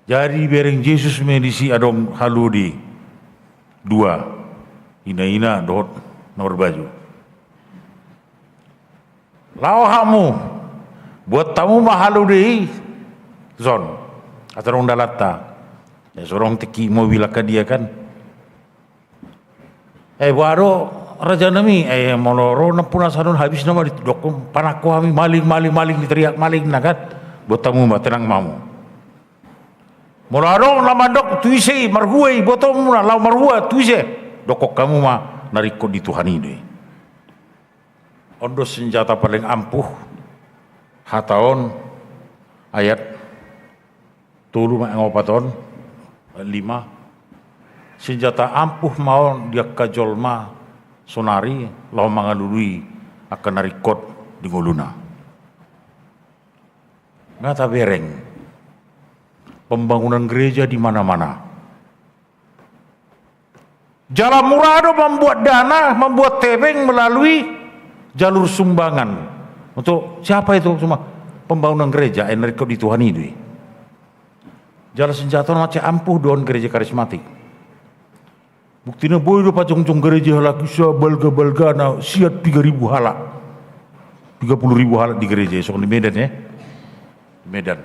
Jadi bereng Jesus ma disi adong halude dua, ina-ina dohot na marbaju. Laho hamu, buat hamu ma halude i, son, asa adong dalanta. Ya, so adong tingki mobil angka dia kan. Eh, boha do, raja nami, eh, molo ro nampuna sadon, habis nama didokkon, panangko hami, maling, maling, maling, diteriak maling, na kan? Buat hamu ma, tenang ma hamu. Molo adong na mandok tu ise i, marhua i, buat hamu ma, laho marhua tu ise, dokkon hamu ma, na ringkot di Tuhan i do i. On do senjata paling ampuh, hata on, ayat tolu ma, opat on, lima. Senjata ampuh ma on di angka jolma sonari laho mangalului angka na ringkot di ngoluna. Nga tabereng pembangunan gereja di mana-mana. Jala mura do mambuat dana, mambuat hepeng melalui jalur sumbangan. Untuk siapa itu semua? Pembangunan gereja, eh, na ringkot di Tuhan i do i. Jala senjata on mansai ampuh do on gereja karismatik. Buktina boi do pajongjong gereja halak i sabalga-balgana, sian piga ribu halak. Piga puluh ribu halak di gereja, songon di Medan, ya. Medan.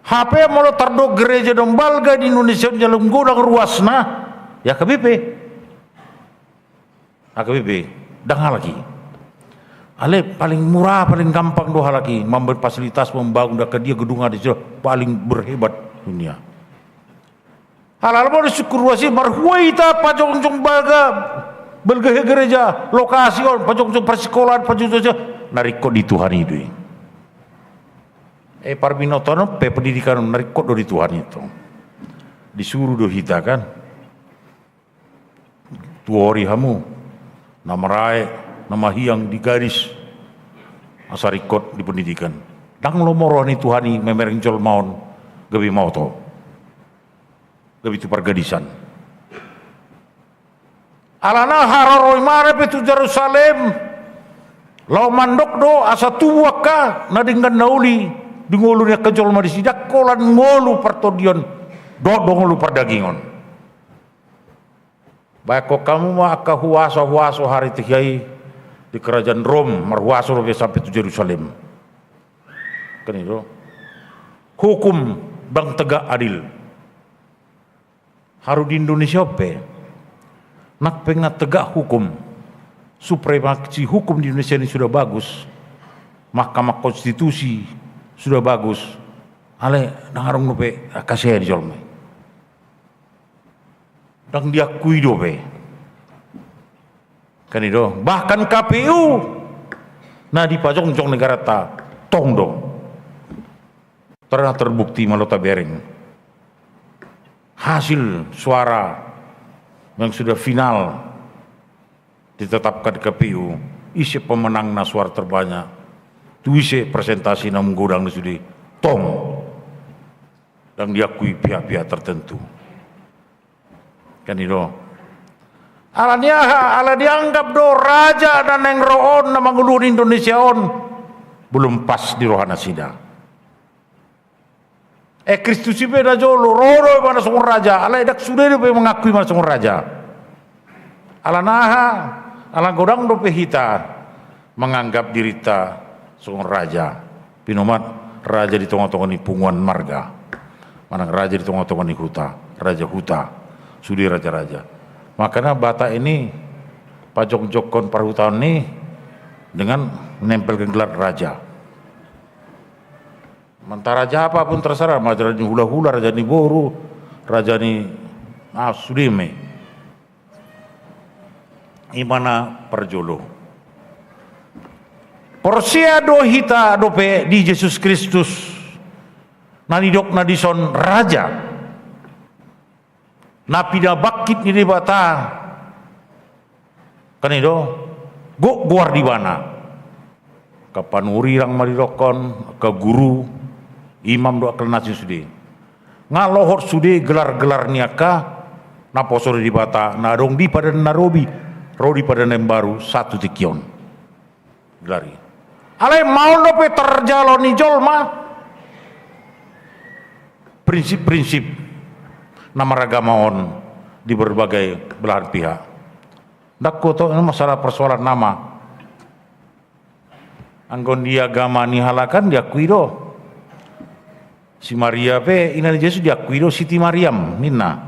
Hape molo tardok gereja na balga di Indonesia on jala godang ruasna, ya H K B P. H K B P, ndang halak i. Alai paling mura, paling gampang do halak i, mambaen fasilitas, membangun, angka dia gedung ada, paling berhebat dunia. Halak molo sungkun ruas i, marhua hita pajongjong balga, balga gereja, lokasi on, pajongjong parsikolaan, pajongjong, na ringkot di Tuhan i do i. Eh, parbinotoan on pe, pendidikan on, na ringkot do di Tuhan i tong. Disuru do hita kan. Tuori hamu, na maraek, na mahiang di gadis, asa ringkot di pendidikan. Ndang lomo roha ni Tuhan i mamereng jolma on, gabe maoto. Gabe tu pargadisan. Alana haroro i ma dope tu Jerusalem, laho mandok do asa tubu angka na denggan na uli di ngolu ni angka jolma disi, ndang holan ngolu partondion, dohot do ngolu pardagingon. Baenkon hamu ma angka huaso-huaso haritehia i di kerajaan Rom, marhuaso dope sampe tu Jerusalem. Kan i do. Hukum ndang tegak adil. Haru di Indonesia on pe, nang pe nga tegak hukum, supremasi hukum di Indonesia ini sudah bagus, Mahkamah Konstitusi sudah bagus, alai ndang adong dope angka sea di jolma i. Ndang diakui dope. Kan i do, bahkan K P U na dipajongjong negaranta tong do. Pernah terbukti molo tabereng hasil suara yang sudah final ditetapkan K P U, ise pemenangna suara terbanyak, tu ise persentase na menggodang sude, tong. Ndang diakui pihak-pihak tertentu. Kan i do. Ala ni aha, ala dianggap do raja na naeng ro on, na manguluhon Indonesia on, belum pas di roha nasida. Eh, Kristus i pe na jolo, ro do ibana songon raja, alai ndang sude dope mengakui ibana songon raja. Ala ni aha, ala godang dope hita menganggap dirinta Songon raja, pinomat raja di tonga-tonga ni punguan marga, manang raja di tonga-tonga ni huta, raja huta, sude raja-raja. Makana Batak i pajongjongkon parhutaon i dengan nempelkan gelar raja. Mantaraja apapun terserah, raja ni hula-hula, raja ni boru, raja ni, ah, sude ma i. Ima na parjolo. Porsea do hita dope di Jesus Kristus, na nidokna dison raja, na pinabangkit ni Debata. Kan i do, gok goar di ibana. Angka panurirang ma didokkon, angka guru, imam do angka na asing sude. Nga lohot sude gelar-gelar ni angka naposo ni Debata na adong di Padan na Robi ro di Padan na Imbaru sahat tu tingki on. Gelar i. Alai maol dope tarjalo ni jolma prinsip-prinsip na maragama on di berbagai belahan pihak. Ndang huboto, masalah persoalan nama. Anggo di agama ni halak an diakui do. Si Maria pe ina ni Jesus diakui do Siti Mariam ninna.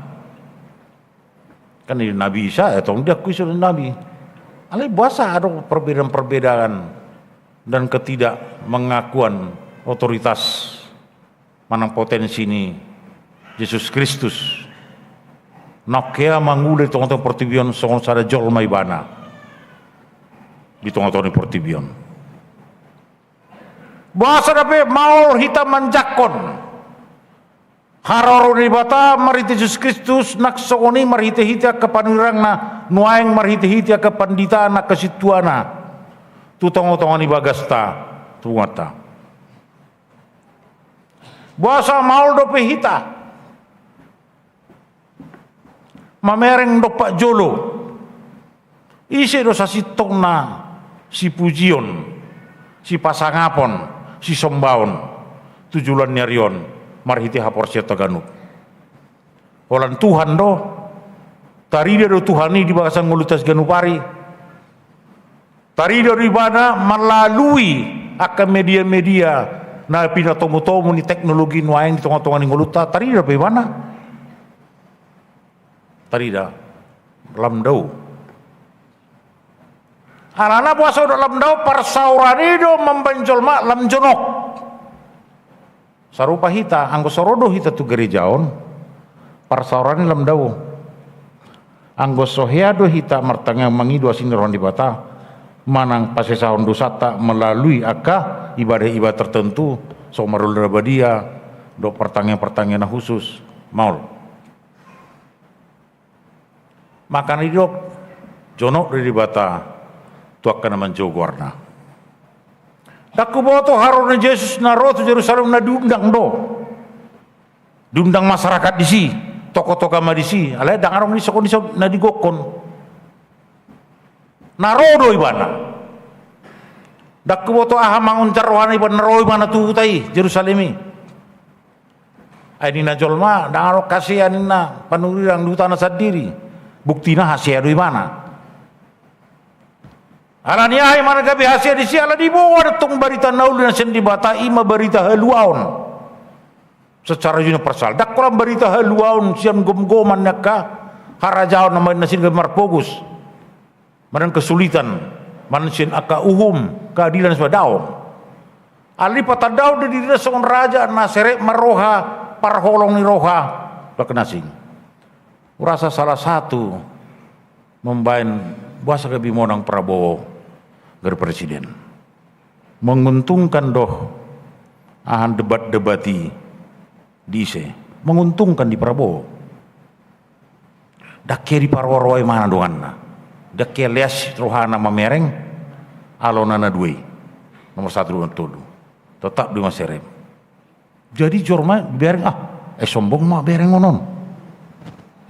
Kan di Nabi Isa, ya tong diakui sudah Nabi. Alai boasa adong perbedaan-perbedaan dan ketidakmengakuan otoritas manang potensi ni Jesus Kristus. Na hea mangula di tonga-tonga portibi on songon sada jolma ibana di tonga-tonga ni portibi on. Boasa dope maol hita manjangkon haroro ni Debata marhite Jesus Kristus, nang songon i marhite-hite angka panurirangna, nuaeng marhite-hite angka panditana, angka sintuana tu tonga-tonga ni bagasta, tu punguanta. Boasa maol dope hita mamereng dompak jolo? Ise do sasintongna sipujion, sipasangapon, sisombaon tu joloan ni ari on marhite haporseaonta ganup? Holan Tuhan do. Tarida do Tuhan i di bagasan ngolunta siganup ari. Tarida do ibana melalui angka media-media na pinatomu-tomu ni teknologi nuaeng di tonga-tonga ni ngolunta, tarida dope ibana? Tarida. Lam dao. Alana boasa do lam dao? Parsaoran i do mambahen jolma lam jonok. Sarupa hita, anggo so ro do hita tu gereja on, parsaoran i lam dao. Anggo so hea do hita martangiang mangido asi ni roha ni Debata manang pasesahon dosanta melalui angka ibadah-ibadah tertentu, so marulaon badia dohot partangiang-partangiang na khusus, maol. Makana didok, jonok do Debata tu angka na manjou goarna. Ndang huboto haroro ni Jesus na ro tu Jerusalem na diundang do. Diundang masyarakat disi, tokoh-tokoh agama disi, alai ndang adong disi songon na digokhon. Na ro do ibana. Ndang huboto aha mangonjar rohana ibana na ro ibana tu huta i, Jerusalem i. Ai ninna jolma, ndang adong hasea ninna panurirang di hutana sandiri. Buktina hasea do ibana. Alani aha ibana gabe hasea disi? Ala diboan do tong barita na uli na sian Debata, ima barita haluaon. Secara universal. Ndang holan barita haluaon sian gomgoman ni angka harajaon na main na sian gabe marpogos. Manang kesulitan, manang sian angka uhum, keadilan, so daong. Alai patandaon do dirina songon raja na serep marroha, parholong ni roha tu angka na asing. Hurasa salah satu mambahen boasa gabe monang Prabowo gabe presiden. Menguntungkan do aha debat-debat i di ise? Menguntungkan di Prabowo. Ndang hea diparoa-roa ibana donganna. Ndang hea leas rohana mamereng alona na dua i. Nomor satu, nomor tolu. Tetap do i maserep. Jadi jolma dibereng, ah, eh, sombong ma bereng on on.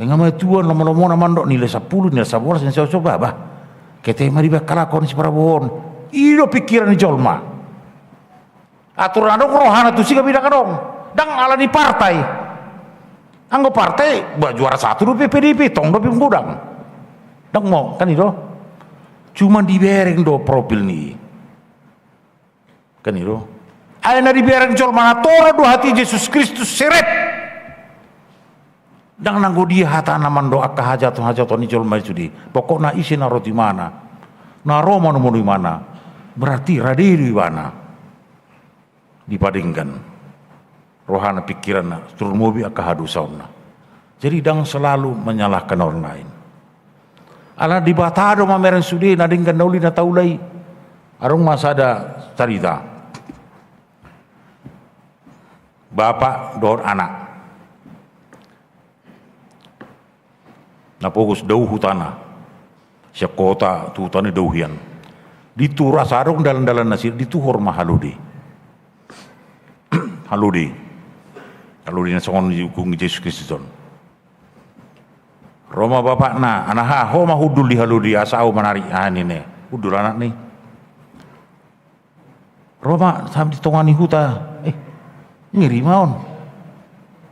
Nga matua lomo-lomona mandok nilai sampulu, nilai sabolas, nilai sabolas, bah, bah. Ketek ma dibaen halak on si Prabowo on. I do pikiran ni jolma. Atur adong rohana tusi gabe ndang adong. Ndang alani partai. Anggo partai, bah, juara satu dope P D I P, tong dope manggodang. Ndang mau, kan i do. Cuma dibereng do profil ni i. Kan i do. Ai na dibereng jolma na torop do hata ni Jesus Kristus, seret. Ndang nanggo dia hatana mandok angka hajahaton-hajahaton ni jolma i sude. Pokokna ise na ro tu ibana, na ro manomunomu ibana, berarti rade do ibana. Dipadenggan rohana, pikiranna, tarlumobi angka hadosaonna. Jadi ndang selalu menyalahkan orang lain. Ala Debata do mamereng sude na denggan na uli na taula i. Adong ma sada carita. Bapak dohot anak. Na pogos dao hutana. Sian kota tu huta ni dao hian. Di turas adong dalan-dalan nasida, dituhor ma halode. Halode. Halode na songon dihukum Jesus Kristus on. Ro ma bapakna, "Anaha, ho ma hundul di halode asa ahu manarik," ah, ninna. Hundul anakna i. Ro ma sampe di tonga ni huta. Eh, ngeri ma on.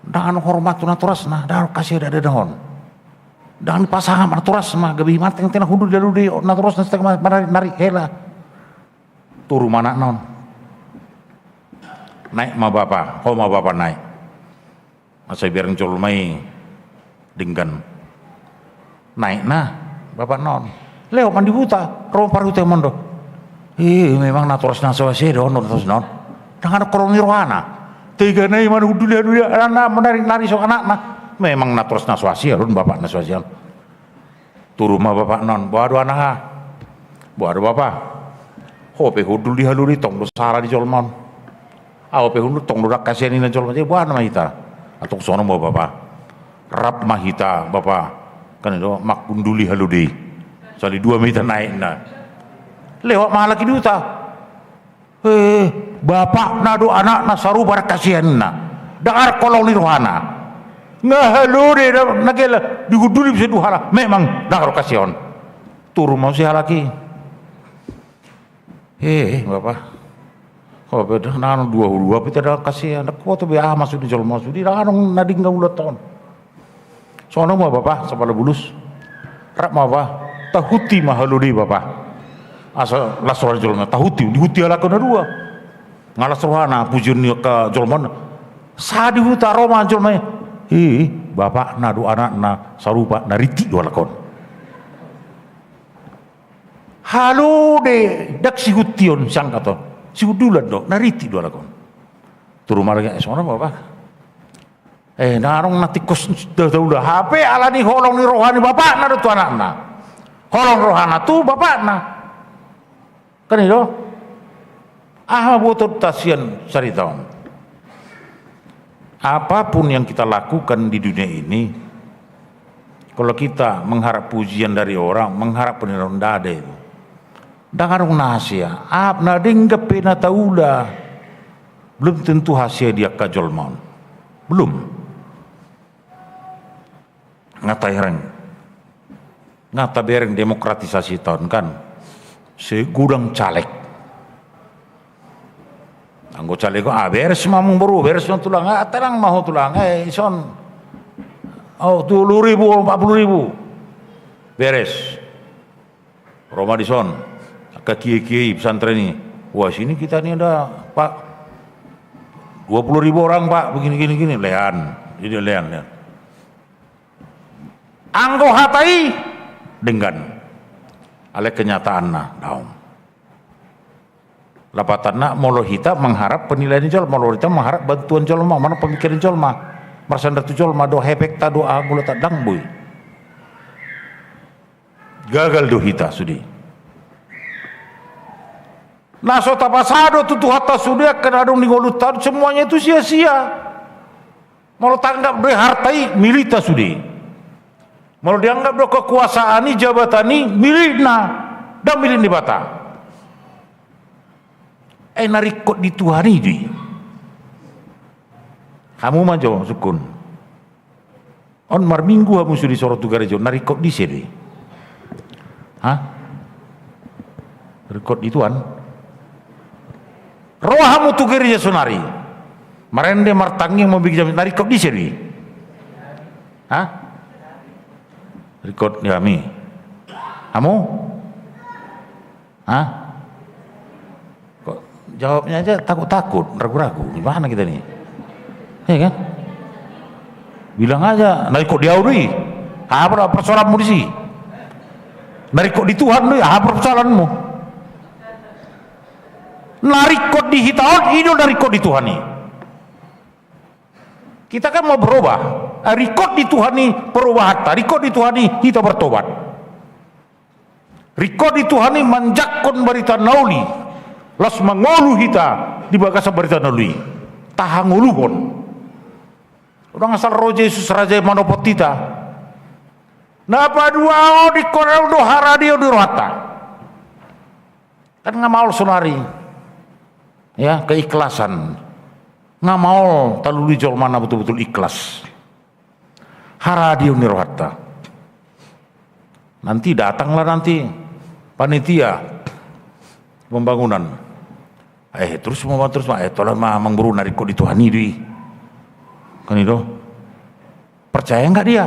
Ndang adong hormat tu natorasna, ndang adong hasea, ndada on. Ndang dipasangap natorasna, gabe i manteng tena hundul di halode natorasna, stek ma-, manarik-narik hela. Toru ma anakna on. Naek ma bapa, ho ma bapa naek. Asa dibereng jolma i denggan. Naek na bapakna on. Lewat ma di huta, ro ma parhutehon do. Eh, memang natoras na so hasea do on, natorasna on. Ndang adong holong ni rohana. Tegana i manunduli-unduli anakna, manarik-narik songon anakna. Memang natoras na so hasea do on, bapakna so hasea on. Toru ma bapakna on, "Boha do anaha?" "Boha do bapa? Ho pe hundul di halode i tong do sala di jolma on. Ahu pe hundul tong do ndang hasea," ninna jolma. "Jadi boha nama hita?" "Antong songon on ma bapa. Rap ma hita bapa." Kan i do, manghunduli halode i. Sali dua ma hita naekna. Lewat ma halak i di huta. Eh, bapakna do anakna sarupa, ndang hasea ninna. Ndang adong holong ni rohana. Nga halode na, na gela dihunduli bisa dua halak. Memang ndang adong hasea on. Toru ma muse halak i. Eh, bapa. Ho pe ndang adong dua hulu, ho pe ndang adong hasea. Ndang huboto be aha maksud ni jolma sude, ndang adong na denggan ulaonta on. Songon on ma bapa, sapala bulus. Rap ma bapa, tahunti ma halode i bapa. Asa las roha ni jolma, tahunti, dihunti halak on na dua. Nga las rohana, pujion ni angka jolma on. Sahat di huta, ro ma jolma i. Eh, bapakna do anakna sarupa, na rintik do halak on. Halode, ndang sihuntion, siangkathon. Sihundulan do, na rintik do halak on. Toru ma halak i, eh, songon on ma bapa. Eh, ndang adong na tingkos da taula. Hape ala ni holong ni roha ni bapakna do tu anakna. Holong rohana tu bapakna. Kan i do? Aha botoonta sian carita on? Apapun yang kita lakukan di dunia ini, kalau kita mengharap pujian dari orang, mengharap penilaian, ndada itu. Ndang adong na hasea. Ap na denggan pe na taula, belum tentu hasea di angka jolma on. Belum. Nga tabereng, nga tabereng demokratisasi hita on kan. Segudang caleg. Anggo caleg, ah, beres ma amangboru, beres ma tulang, ah, tenang ma ho tulang, eh, ison. Oh, tolu ribu, empat puluh ribu. Beres. Ro ma dison angka kiai-kiai pesantren i. "Wah, sini kita ni ada, Pak, dua puluh ribu orang, Pak, begini, gini, gini." Lean. Jadi lean, lean. Anggo hata i denggan. Alai kenyataanna daong. Lapatanna, molo hita mengharap penilaian jolma, molo hita mengharap bantuan jolma, manang pemikiran jolma, marsandar tu jolma, do efekta do aha molo tadang boi. Gagal do hita sude. Na so tapasada tu Tuhanta sude angka na adong di ngolunta on, semuanya itu sia-sia. Molo tanggap do i harta i, milikta sude. Molo dianggap do kekuasaan i, jabatan i, milikna, ndang milik Debata. Eh, na ringkot di Tuhan i do i. Hamu ma jo sungkun. On marminggu hamu sude so ro tu gareja on, na ringkot di ise do i? Ha? Ringkot di Tuhan. Ro hamu tu gareja sonari, marende, martangiang, mambege jamita, na ringkot di ise do i? Ha? Ringkot di hami. Hamu? Ha? Kok Jawabnya aja takut-takut, ragu-ragu. Gimana kita nih? Iya kan? Bilang aja, na ringkot di ahu do i. Aha do persoalanmu disi? Na ringkot di Tuhan do i, aha persoalanmu? Na ringkot di hita on, i do na ringkot di Tuhan i. Kita kan mau berubah. Ah, ringkot di Tuhan i perubahanta, ringkot di Tuhan i hita bertobat. Ringkot di Tuhan i manjangkon barita na uli, laos mangolu hita di bagasan barita na uli. Tahangoluhon. Unang asal ro Jesus raja i manopot hita. Na paduahon, ringkot do haradeon ni rohanta. Kan nga maol saonari, ya, keikhlasan. Nga maol talului jolma na betul-betul ikhlas. Haradeon ni rohanta. Nanti datanglah nanti panitia pembangunan. Eh, terus ma, terus ma, eh, tolong ma, amang boru, na ringkot di Tuhan i do i. Kan i do. Percaya nggak dia?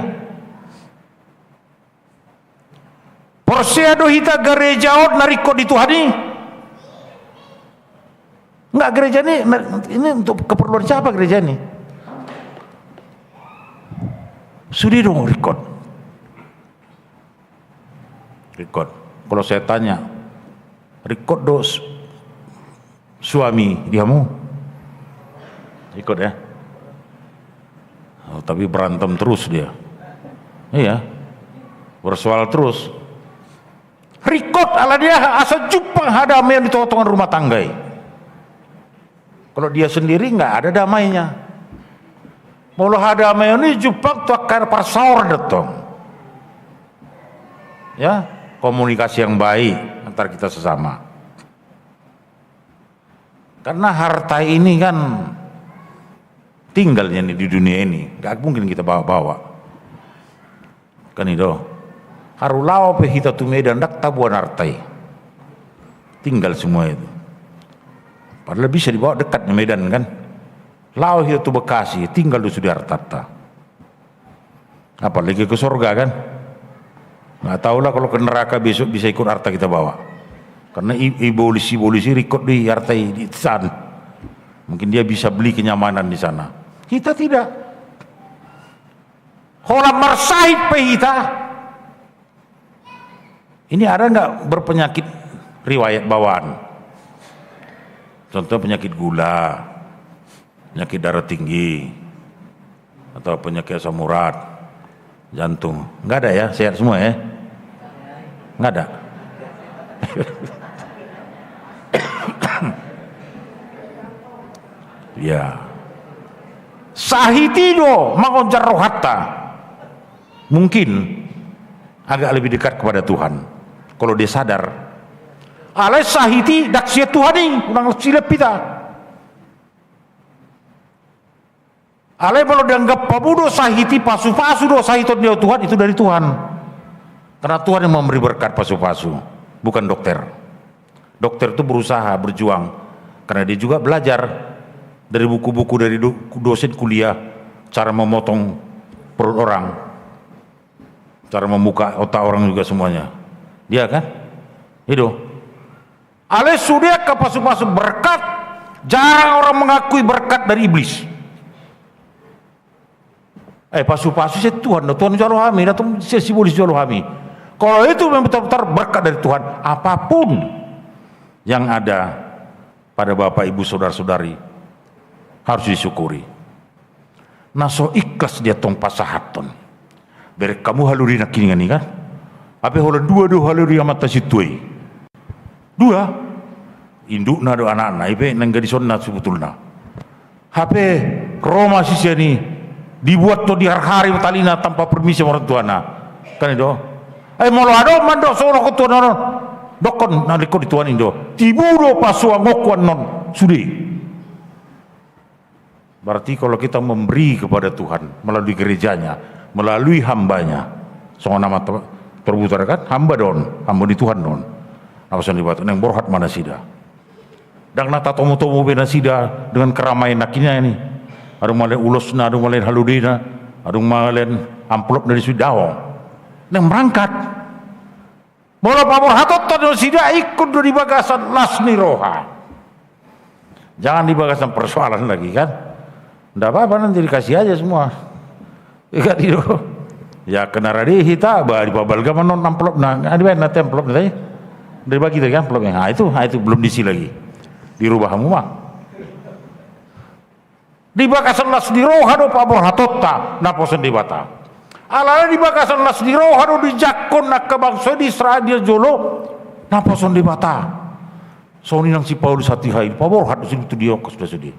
Porsea do hita gereja on na ringkot di Tuhan i? Enggak, gereja ini, ini untuk keperluan siapa gereja ini? Sude do ringkot. Ringkot. Kalau saya tanya, ringkot do su-, suami di hamu? Ringkot ya? Oh, tapi berantem terus dia. Iya. Bersoal terus. Ringkot ala dia asa jumpang hadameon di tongatonga rumah tangga i. Kalau dia sendiri nggak ada damainya. Molo hadameon i jumpang tu angka parsaoran do tong. Ya, komunikasi yang baik antar kita sesama. Karena harta ini kan tinggal jadi di dunia ini, nggak mungkin kita bawa-bawa. Kan i do. Haru laho pe hita tu Medan, ndang taboan harta i. Tinggal semua itu. Padahal bisa dibawa, dekat ni Medan kan. Laho hita tu Bekasi, tinggal do sude hartanta. Apalagi ke sorga kan. Nggak tahulah kalau ke neraka besok bisa ikut harta kita bawa. Karena i-, ibolis, ibolis i ringkot do i harta i di sana. Mungkin dia bisa beli kenyamanan di sana. Kita tidak. Holan marsahit pe hita. Ini ada nggak berpenyakit riwayat bawaan? Contoh penyakit gula, penyakit darah tinggi, atau penyakit asam urat, jantung. Nggak ada ya, sehat semua ya? Nggak ada. Ya. Sahit i do mangonjar rohanta. Mungkin agak lebih dekat kepada Tuhan. Kalau dia sadar. Alai sahit i ndang sian Tuhan i, unang silap hita. Alai molo dianggap hamu do sahit i, pasupasu do sahit on di Tuhan, itu dari Tuhan. Karena Tuhan yang memberi berkat pasupasu, bukan dokter. Dokter itu berusaha, berjuang. Karena dia juga belajar dari buku-buku dari do-, dosen kuliah, cara memotong perut orang, cara membuka otak orang juga semuanya. Dia kan? Itu. Alai sude angka pasupasu berkat, jarang orang mengakui berkat dari iblis. Eh, pasupasu sian Tuhan do, Tuhan jalo hami, na tong sian sibolis jalo hami. Kalau itu memang betul-betul berkat dari Tuhan, apapun yang ada pada bapak, ibu, saudara-saudari harus disyukuri. Na so ikhlas dia tong pasahathon. Bereng hamu halude nangkiningan i kan? Hape holan dua do halude amanta sintua i. Dua. Indukna do anakna, i pe nang gadisonna sebetulna. Hape ro ma sisean i, dibuat do diharhari talina tanpa permisi orang tuana. Kan i do. Ai molo adong mandok songon on tu Tuhan on, dokkon na ringkot di Tuhan i do. Tibu do pasuangonku annon sude. Berarti kalau kita memberi kepada Tuhan melalui gerejanya, melalui hambanya, songon nama ter-, terputar kan, hamba do on, hamba ni Tuhan do on. Apa songon dibaca, naeng borhat ma nasida. Ndang na tatomu-tomu be nasida dengan keramaian nangkiningan i. Adong ma lain ulosna, adong ma lain haludena, adong ma lain amplopna di sude, daong. Naeng merangkat. Molo paborhatonta do nasida, ingkon do di bagasan las ni roha. Jangan di bagasan persoalan lagi kan. Nda apa-apa, nanti dikasih aja semua. Ikat itu. Ya kena rade hita bah, dipabalga manon amplopna, nggak dibaen nanti amplopna tadi. Dari bagi tadi kan amplopna. Nah, itu, nah, itu belum diisi lagi. Dirubah hamu mah. Di bagasan las ni roha do paborhatonta naposo ni Debata. Alana di bagasan las ni roha do dijangkon angka bangso di Israel di jolo naposo ni Debata. Songon i nang si Paulus hatiha i, paborhat do sude tu dia ongkos do sude.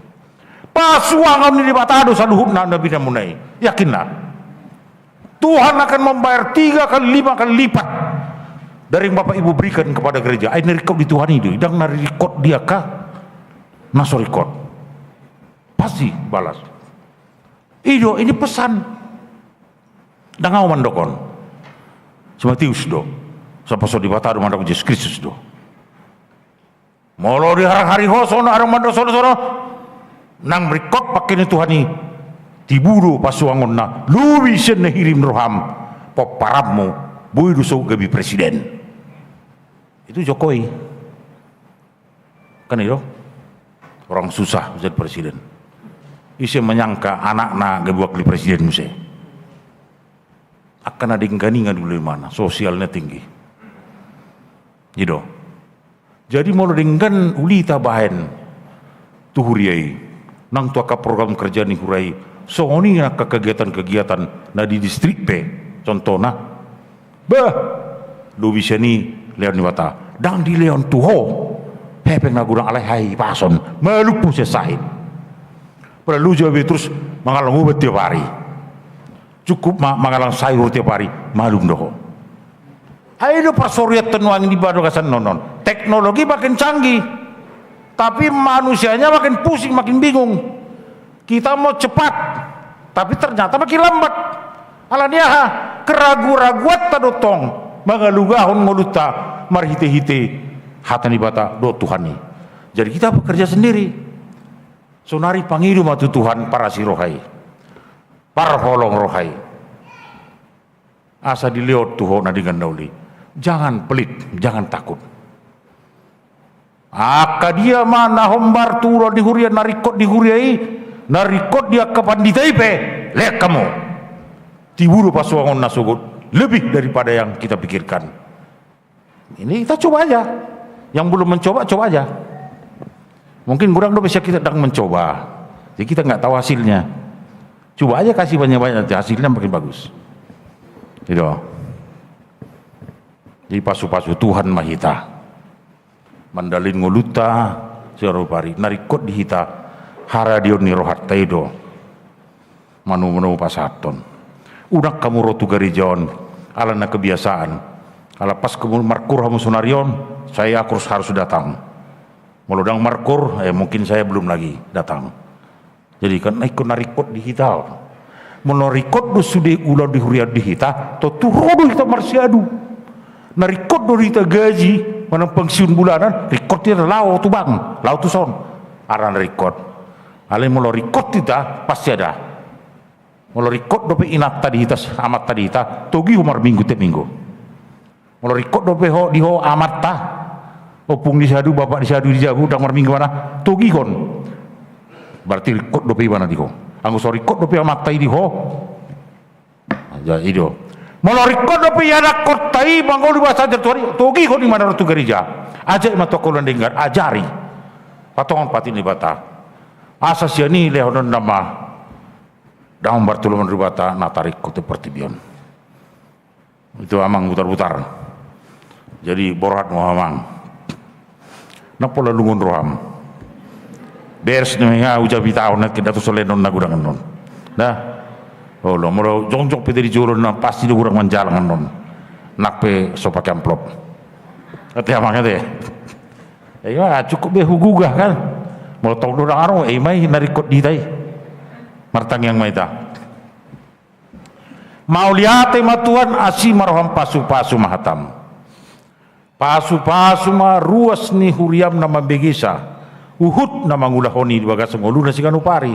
Pasuangon ni Debata do saluhutna na binaenmuna i. Yakinna. Tuhan akan membayar tiga kali, lima kali lipat dari yang Bapak Ibu berikan kepada gereja. Ai na ringkot di Tuhan i do, ndang na ringkot di angka na so ringkot. Pasti balas. I do, ini pesan. Ndang ahu mandok on. Si Matius do. Sian naposo ni Debata do mandok, Jesus Kristus do. Molo diharhari ho songon na adong mandok songon i, nang ringkot pangke ni Tuhan i, tibu do pasuangonna, lobi sian na hirim ni roham, pomparanmu, boi do sogot gabe presiden. Itu Jokowi. Kan i do? Orang susah jadi presiden. Ise menyangka anakna gabe wakil presiden muse. Angka na denggan i nga dulu imana, sosialnya tinggi. I do. Jadi molo denggan uli tabaen tu huria i, nang tu angka program kerja ni huria i, songon i angka kegiatan-kegiatan na di distrik pe, contohna. Bah, lobi sian i lehon ni Debata. Ndang dilehon tu ho hepeng na godang, alai hahipason, malum ho sian sahit. Pala loja be terus mangallang obat tiap hari. Cukup ma mangallang sayur tiap hari, malum do ho. Ai do parsorianhon nuaeng di bagasan on. Teknologi makin canggih, tapi manusianya makin pusing, makin bingung. Kita mau cepat, tapi ternyata makin lambat. Alani aha? Keragu-raguanta do tong mangalugahon ngolunta marhite-hite hata ni Debata dohot Tuhan i. Jadi kita bekerja sendiri. Sonari pangido ma tu Tuhan parasi roha i, parholong roha i, asa dilehon tu ho na denggan na uli. Jangan pelit, jangan takut. Angka dia ma na hombar tu ulaon ni huria, na ringkot di huria i, na ringkot di angka pandita i pe, lehon hamu. Tibu do pasuangon na sogot, lebih daripada yang kita pikirkan. Ini kita coba aja. Yang belum mencoba, coba aja. Mungkin godang dope sian hita ndang mencoba. Jadi kita nggak tahu hasilnya. Coba aja kasih banyak-banyak, nanti hasilnya makin bagus. Gitu. Jadi pasu-pasu Tuhan ma hita. Mandalani ngolunta, sian rupa ari. Na ringkot di hita, haradeon ni rohanta i do. Manomu-nomu pasahathon. Unang hamu ro tu gareja on, ala na kebiasaan. Ala pas hamu markoor hamu sonari on, saya harus, harus datang. Molo ndang markoor, eh, mungkin saya belum lagi datang. Jadi kan na ingkon na ringkot di hita on. Molo ringkot do sude ulaon di huria on di hita, tontu ro do hita marsiadu. Na ringkot do di hita gaji, manang pensiun bulanan, ringkot di hita laho tu bank, laho tu son. Arana ringkot. Alai molo ringkot hita, pasti ada. Molo ringkot dope inanta di hita, amanta di hita, togihon marminggu tiap minggu. Molo ringkot dope ho, di ho amanta, ompung di siadu, bapak di siadu di jabu, ndang marminggu ibana, togihon. Berarti ringkot dope ibana di ho. Anggo so ringkot dope amanta i di ho, jadi i do. Molo ringkot dope ianakhonta i mangolu bahasa ajar Tuhan i, togihon ibana ro tu gareja. Ajari ma tu angka ulaon denggan, ajari. Patongon patik ni Debata. Asa sian i lehononna ma, dang martulus ma Debata na taringkot tu portibi on. Itu amang butar-butar. Jadi borhat ma amang. Nang pola lungun roham. Beres ni nga uja pitahon na kinda tu solenon na godang annon. Dah. Olo, molo jongjong pe di jolo na pasti do godang manjalang annon. Nang pe so pake amplop. Ate amang ate. Iya, cukup be hugugah kan. Molo tong do dang aro, eh, ima i na ringkot di hita i. Martangiang ma hita. Mauliate ma Tuhan, asi ma roham, pasu-pasu ma hatam. Pasu-pasu ma ruas ni huriam na mambegesa, huhut na mangulahon i di bagasan ngoluna siganup ari.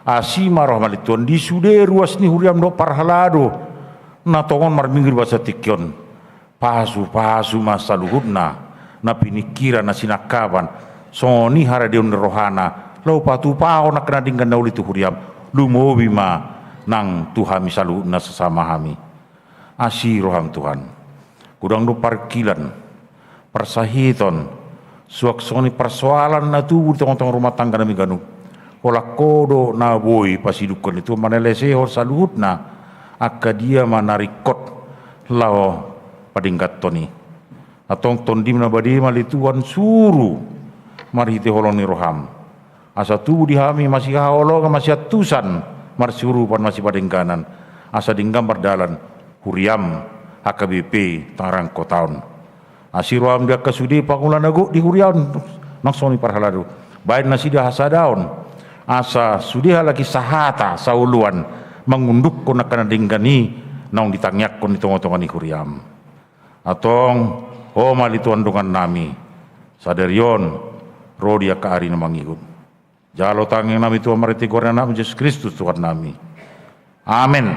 Asi ma roham ale Tuhan di sude ruas ni huriam dohot parhalado, na tongon marminggu di bagasan tingki on. Pasu-pasu ma saluhutna, na piningkiran, na sinangkapan, Songon i haradeon ni rohana, laho patupahon angka na denggan na uli tu huriam, lumobi ma nang tu hami saluhutna sasama hami. Asi roham Tuhan. Godang do parkilan, parsahiton, suang songon i parsoalan na tubu di tongatonga rumah tangga nami ganup. Holan Ho do na boi pasidungkon i Tuhan, mangalehon saluhutna, angka dia ma na ringkot laho padengganhon i. Antong Tondim na bade ma ale Tuhan, suru marhite holong ni roham, asa tubu di hami masihaholongan, masiantusan, marsiurupan, masipadengganan, asa denggan mardalan huriam H K B P Tangerang Kota on. Asi roham di angka sude pangula na gok di huria on, nang songon i parhalado, baen nasida hasadaon, asa sude halak i sahata saoloan mangundukhon angka na denggan i naung ditangiangkon di tongatonga ni huriam. Antong Ho ma ale Tuhan dongan nami, sadari on ro di angka ari na mangihut. Jalo tangiang nami Tuhan marhite goar ni Anakmu Jesus Kristus Tuhan nami. Amen.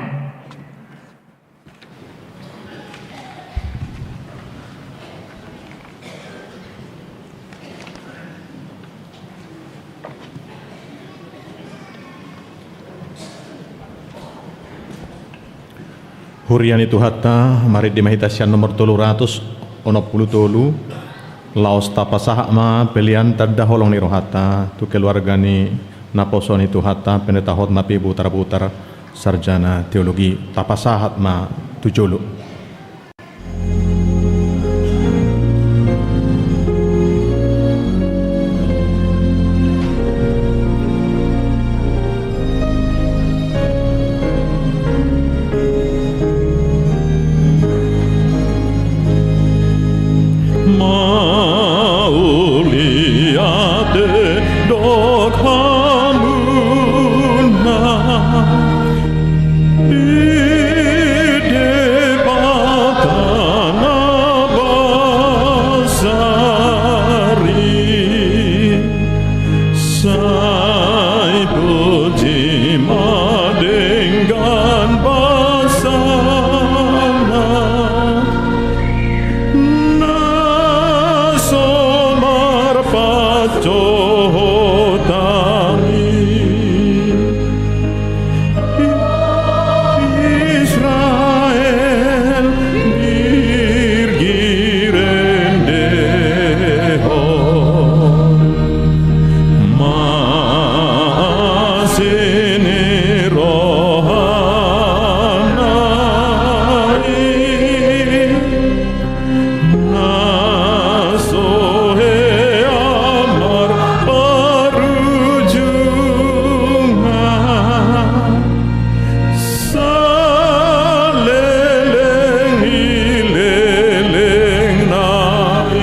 Huria ni Tuhanta, marende ma hita sian nomor tolu ratus onom pulu tolu. Laos tapasahat ma pelean tanda holong ni rohanta tu keluarga ni naposo ni Tuhanta, Pendeta Hotma P Butarbutar, sarjana teologi. Tapasahat ma tu jolo. Mauliate do hamuna di Debata na basari. Sai puji ma denggan basana na so marpanjouon hami. Israel girgirendehon ma asi ni rohana i. Na so hea marparujungan, saleleng ni lelengna i.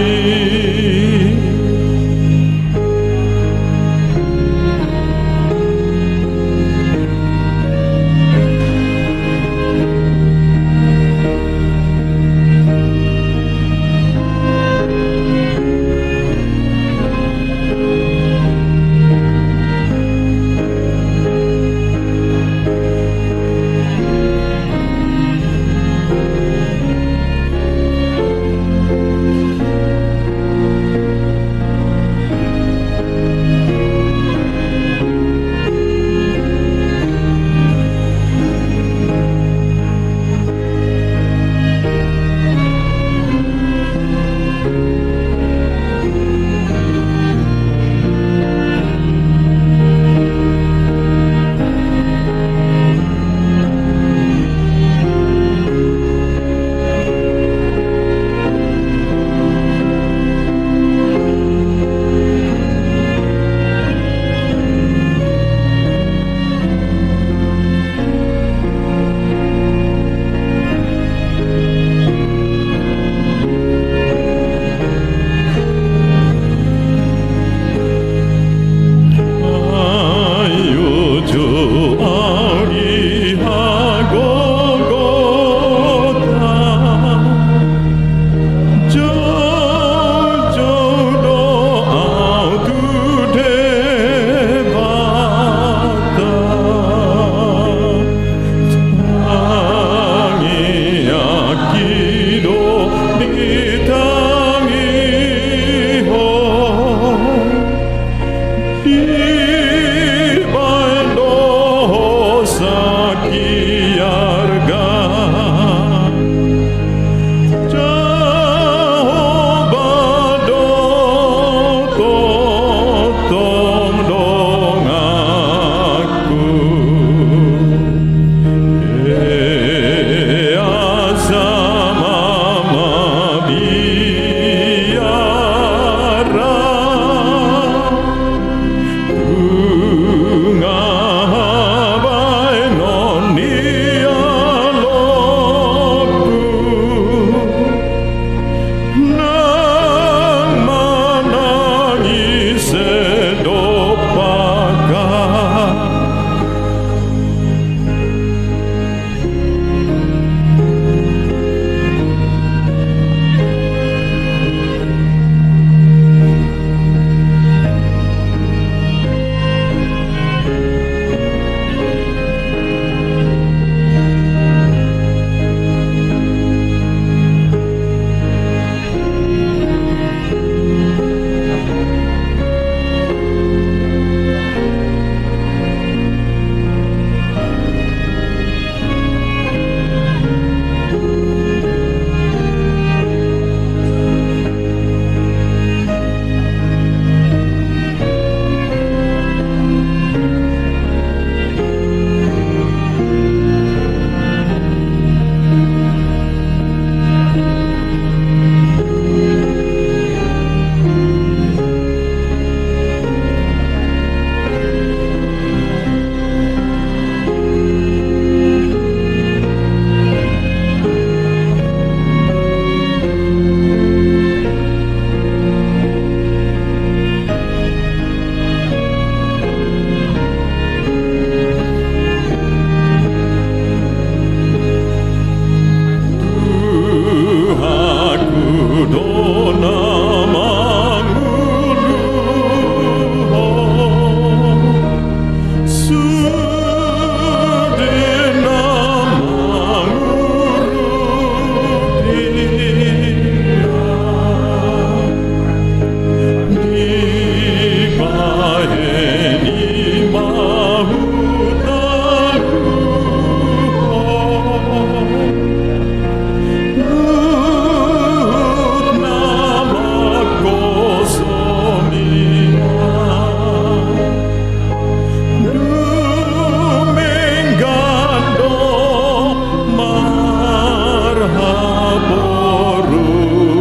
Borusta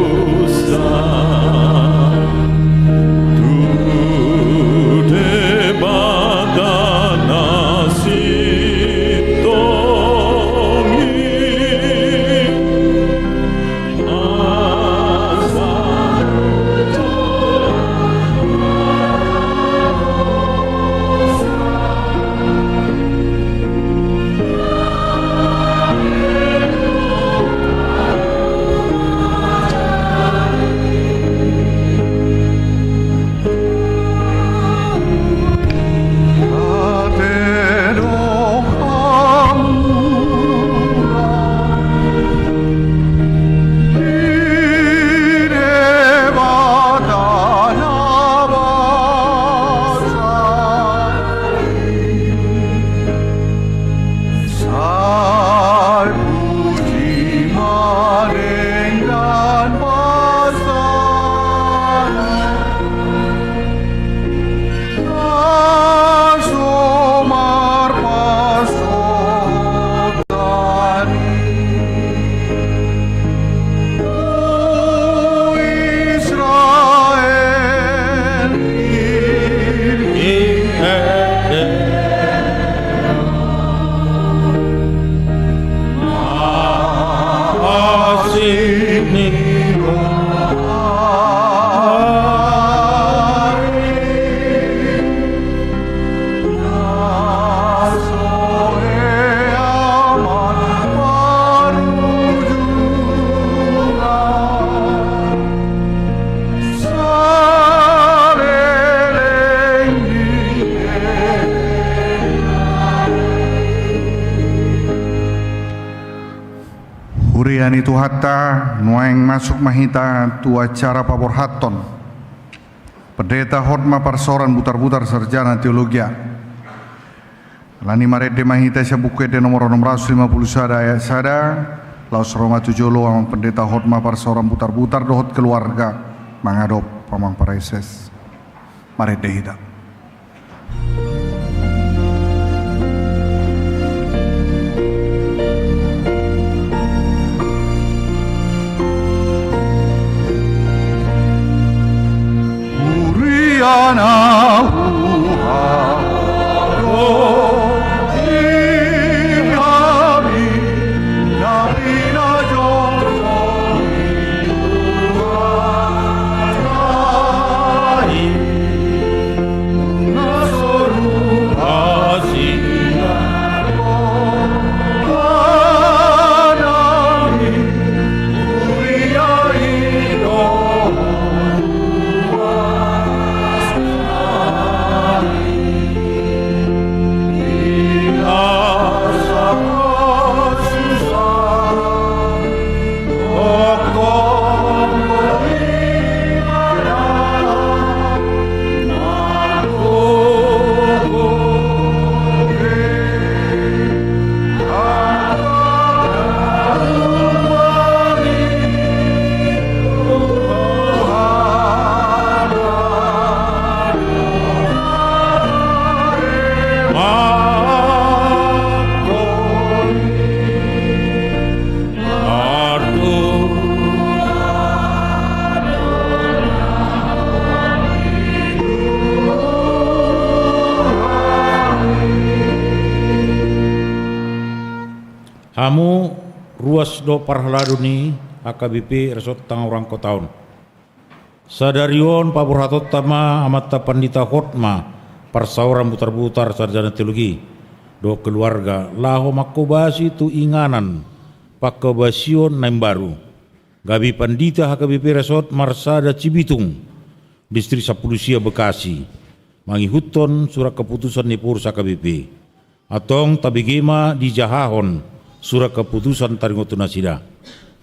tu Debata na sintong i. Huria ni Tuhanta, nuaeng masuk ma hita tu acara paborhathon Pendeta Hotma Parsaoran Butarbutar Sarjana Teologia. Alani i marende ma hita sian Buku Ende nomor onom ratus lima puluh sada ayat sada, laos ro ma tu jolo Amang Pendeta Hotma Parsaoran Butarbutar dohot keluarga mangadop Amang Praeses. Marende hita. Hamu ruas dohot parhalado ni H K B P Resort Tanggerang Kota on. Sadari on paborhatonta ma Amanta Pandita Hotma Parsaoran Butarbutar Sarjana Teologi dohot keluarga laho manghobasi tu inganan panghobasion na imbaru gabe pandita H K B P Resort Marsada Cibitung, Distrik Sampulu Sia Bekasi, mangihuthon surat keputusan ni pengurus H K B P. Antong tabege ma dijahahon surat keputusan taringot tu nasida.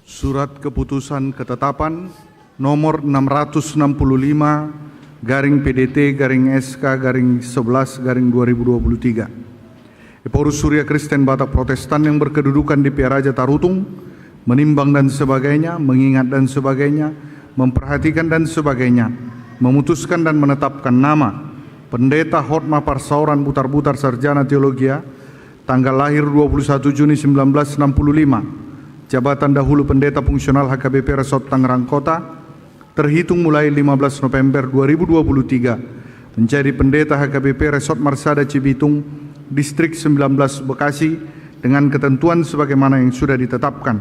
Surat keputusan ketetapan nomor enam ratus enam puluh lima garing P D T garing S K garing sebelas garing dua ribu dua puluh tiga. Ephorus Huria Kristen Batak Protestan yang berkedudukan di Pearaja Tarutung, menimbang dan sebagainya, mengingat dan sebagainya, memperhatikan dan sebagainya, memutuskan dan menetapkan nama Pendeta Hotma Parsaoran Butarbutar Sarjana Teologia, tanggal lahir dua puluh satu Juni sembilan belas enam puluh lima, Jabatan dahulu pendeta fungsional H K B P Resort Tangerang Kota, terhitung mulai lima belas November dua ribu dua puluh tiga, menjadi pendeta H K B P Resort Marsada Cibitung, Distrik sembilan belas Bekasi, dengan ketentuan sebagaimana yang sudah ditetapkan.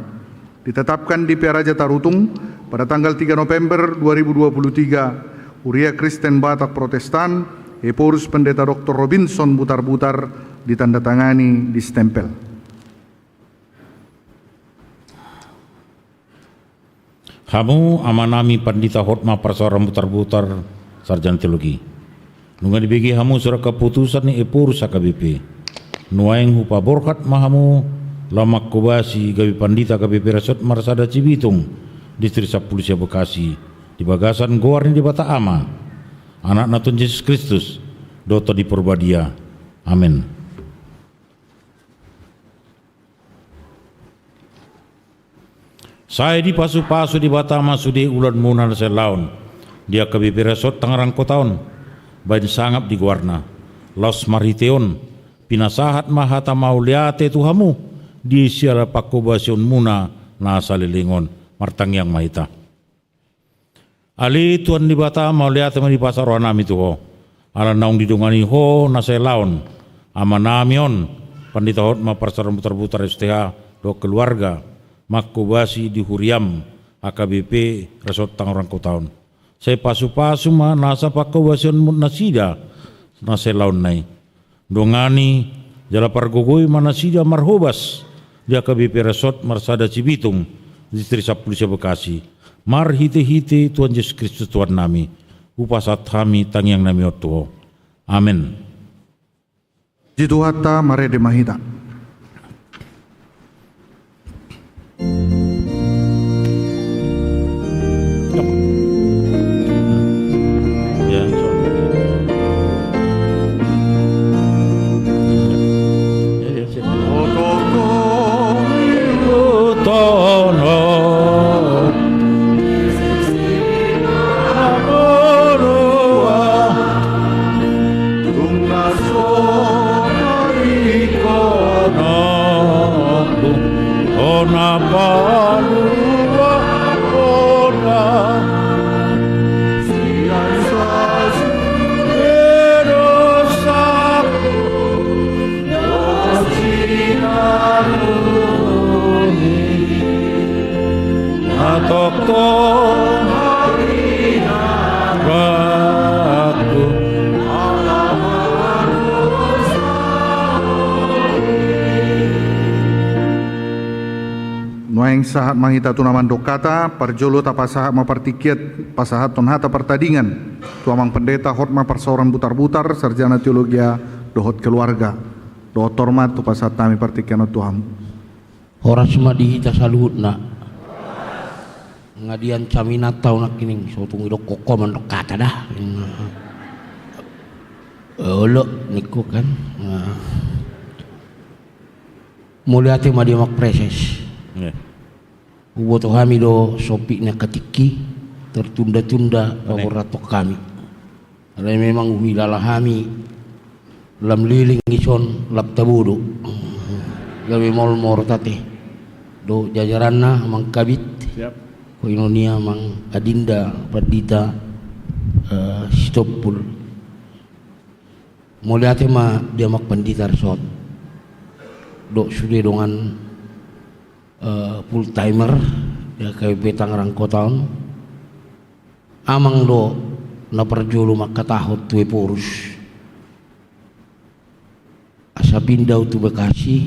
Ditetapkan di Pearaja Tarutung pada tanggal tiga November dua ribu dua puluh tiga, Huria Kristen Batak Protestan, Ephorus Pendeta Doktor Robinson Butarbutar, ditandatangani, distempel. Hamu amanami Pandita Hotma Parsaoran Butarbutar, Sarjana Teologi. Nunga dibege hamu surat keputusan ni Ephorus H K B P. Nuaeng hupaborhat ma hamu laho manghobasi gabe pandita H K B P Resort Marsada Cibitung, Distrik sampulu sia Bekasi, di bagasan goar ni Debata Ama, Anakna Tuhan Jesus Kristus, dohot Tondi Porbadia. Amen. Sai dipasupasu Debata ma sude ulaonmuna na saleleng on di H K B P Resort Tangerang Kota on, bahen sangap di goarna. Laos marhite on, pinasahat ma hata mauliate tu hamu di siala panghobasionmuna na saleleng on. Martangiang ma hita. Ale Tuhan Debata, mauliate ma di bagasan rohanami tu Ho, ala naung didongani Ho na saleleng on amanami on, Pandita Hotma Parsaoran Butarbutar S T H, dohot keluarga, manghobasi di huriam H K B P Resort Tangerang Kota on. Sai pasupasu ma nasa panghobasionmuna nasida na saleleng on i. Dongani jala pargogoi ma nasida marhobas di H K B P Resort Marsada Cibitung, Distrik sampulu sia Bekasi, marhitehite Tuhan Jesus Kristus Tuhannami. Hupasahat hami tangiangnami on tu Ho. Amen. Di Tuhanta, marende ma hita. Nuaeng sahat ma hita tu na mandok hata, parjolo tapasahat ma partingkian pasahathon hata partadingan tu Amang Pendeta Hotma Parsaoran Butarbutar, Sarjana Teologia, dohot keluarga. Dohot hormat hupasahat hami partingkian on tu hamu. Horas ma di hita saluhutna. Nga diancam inanta on nangkining, so tung idokkon ho mandok hata da. Olo, ningku kan. Mauliate ma di Amang Praeses. Huboto hami do sompit ni angka tingki, tertunda-tunda paborhathon hami. Alai memang huhilala hami lam leleng ison lam tabo do. Gabe maol ma roha ate. Dohot jajaranna Amang Kabid. Siap. Koinonian Amang Adinda Pandita, eh, Sitompul. Mauliate ma di Amang Pandita Resort dohot sude dongan, eh, full timer di H K B P Tangerang Kota on. Amang do na parjolo mangkatahon tu Ephorus asa pinda ahu tu Bekasi,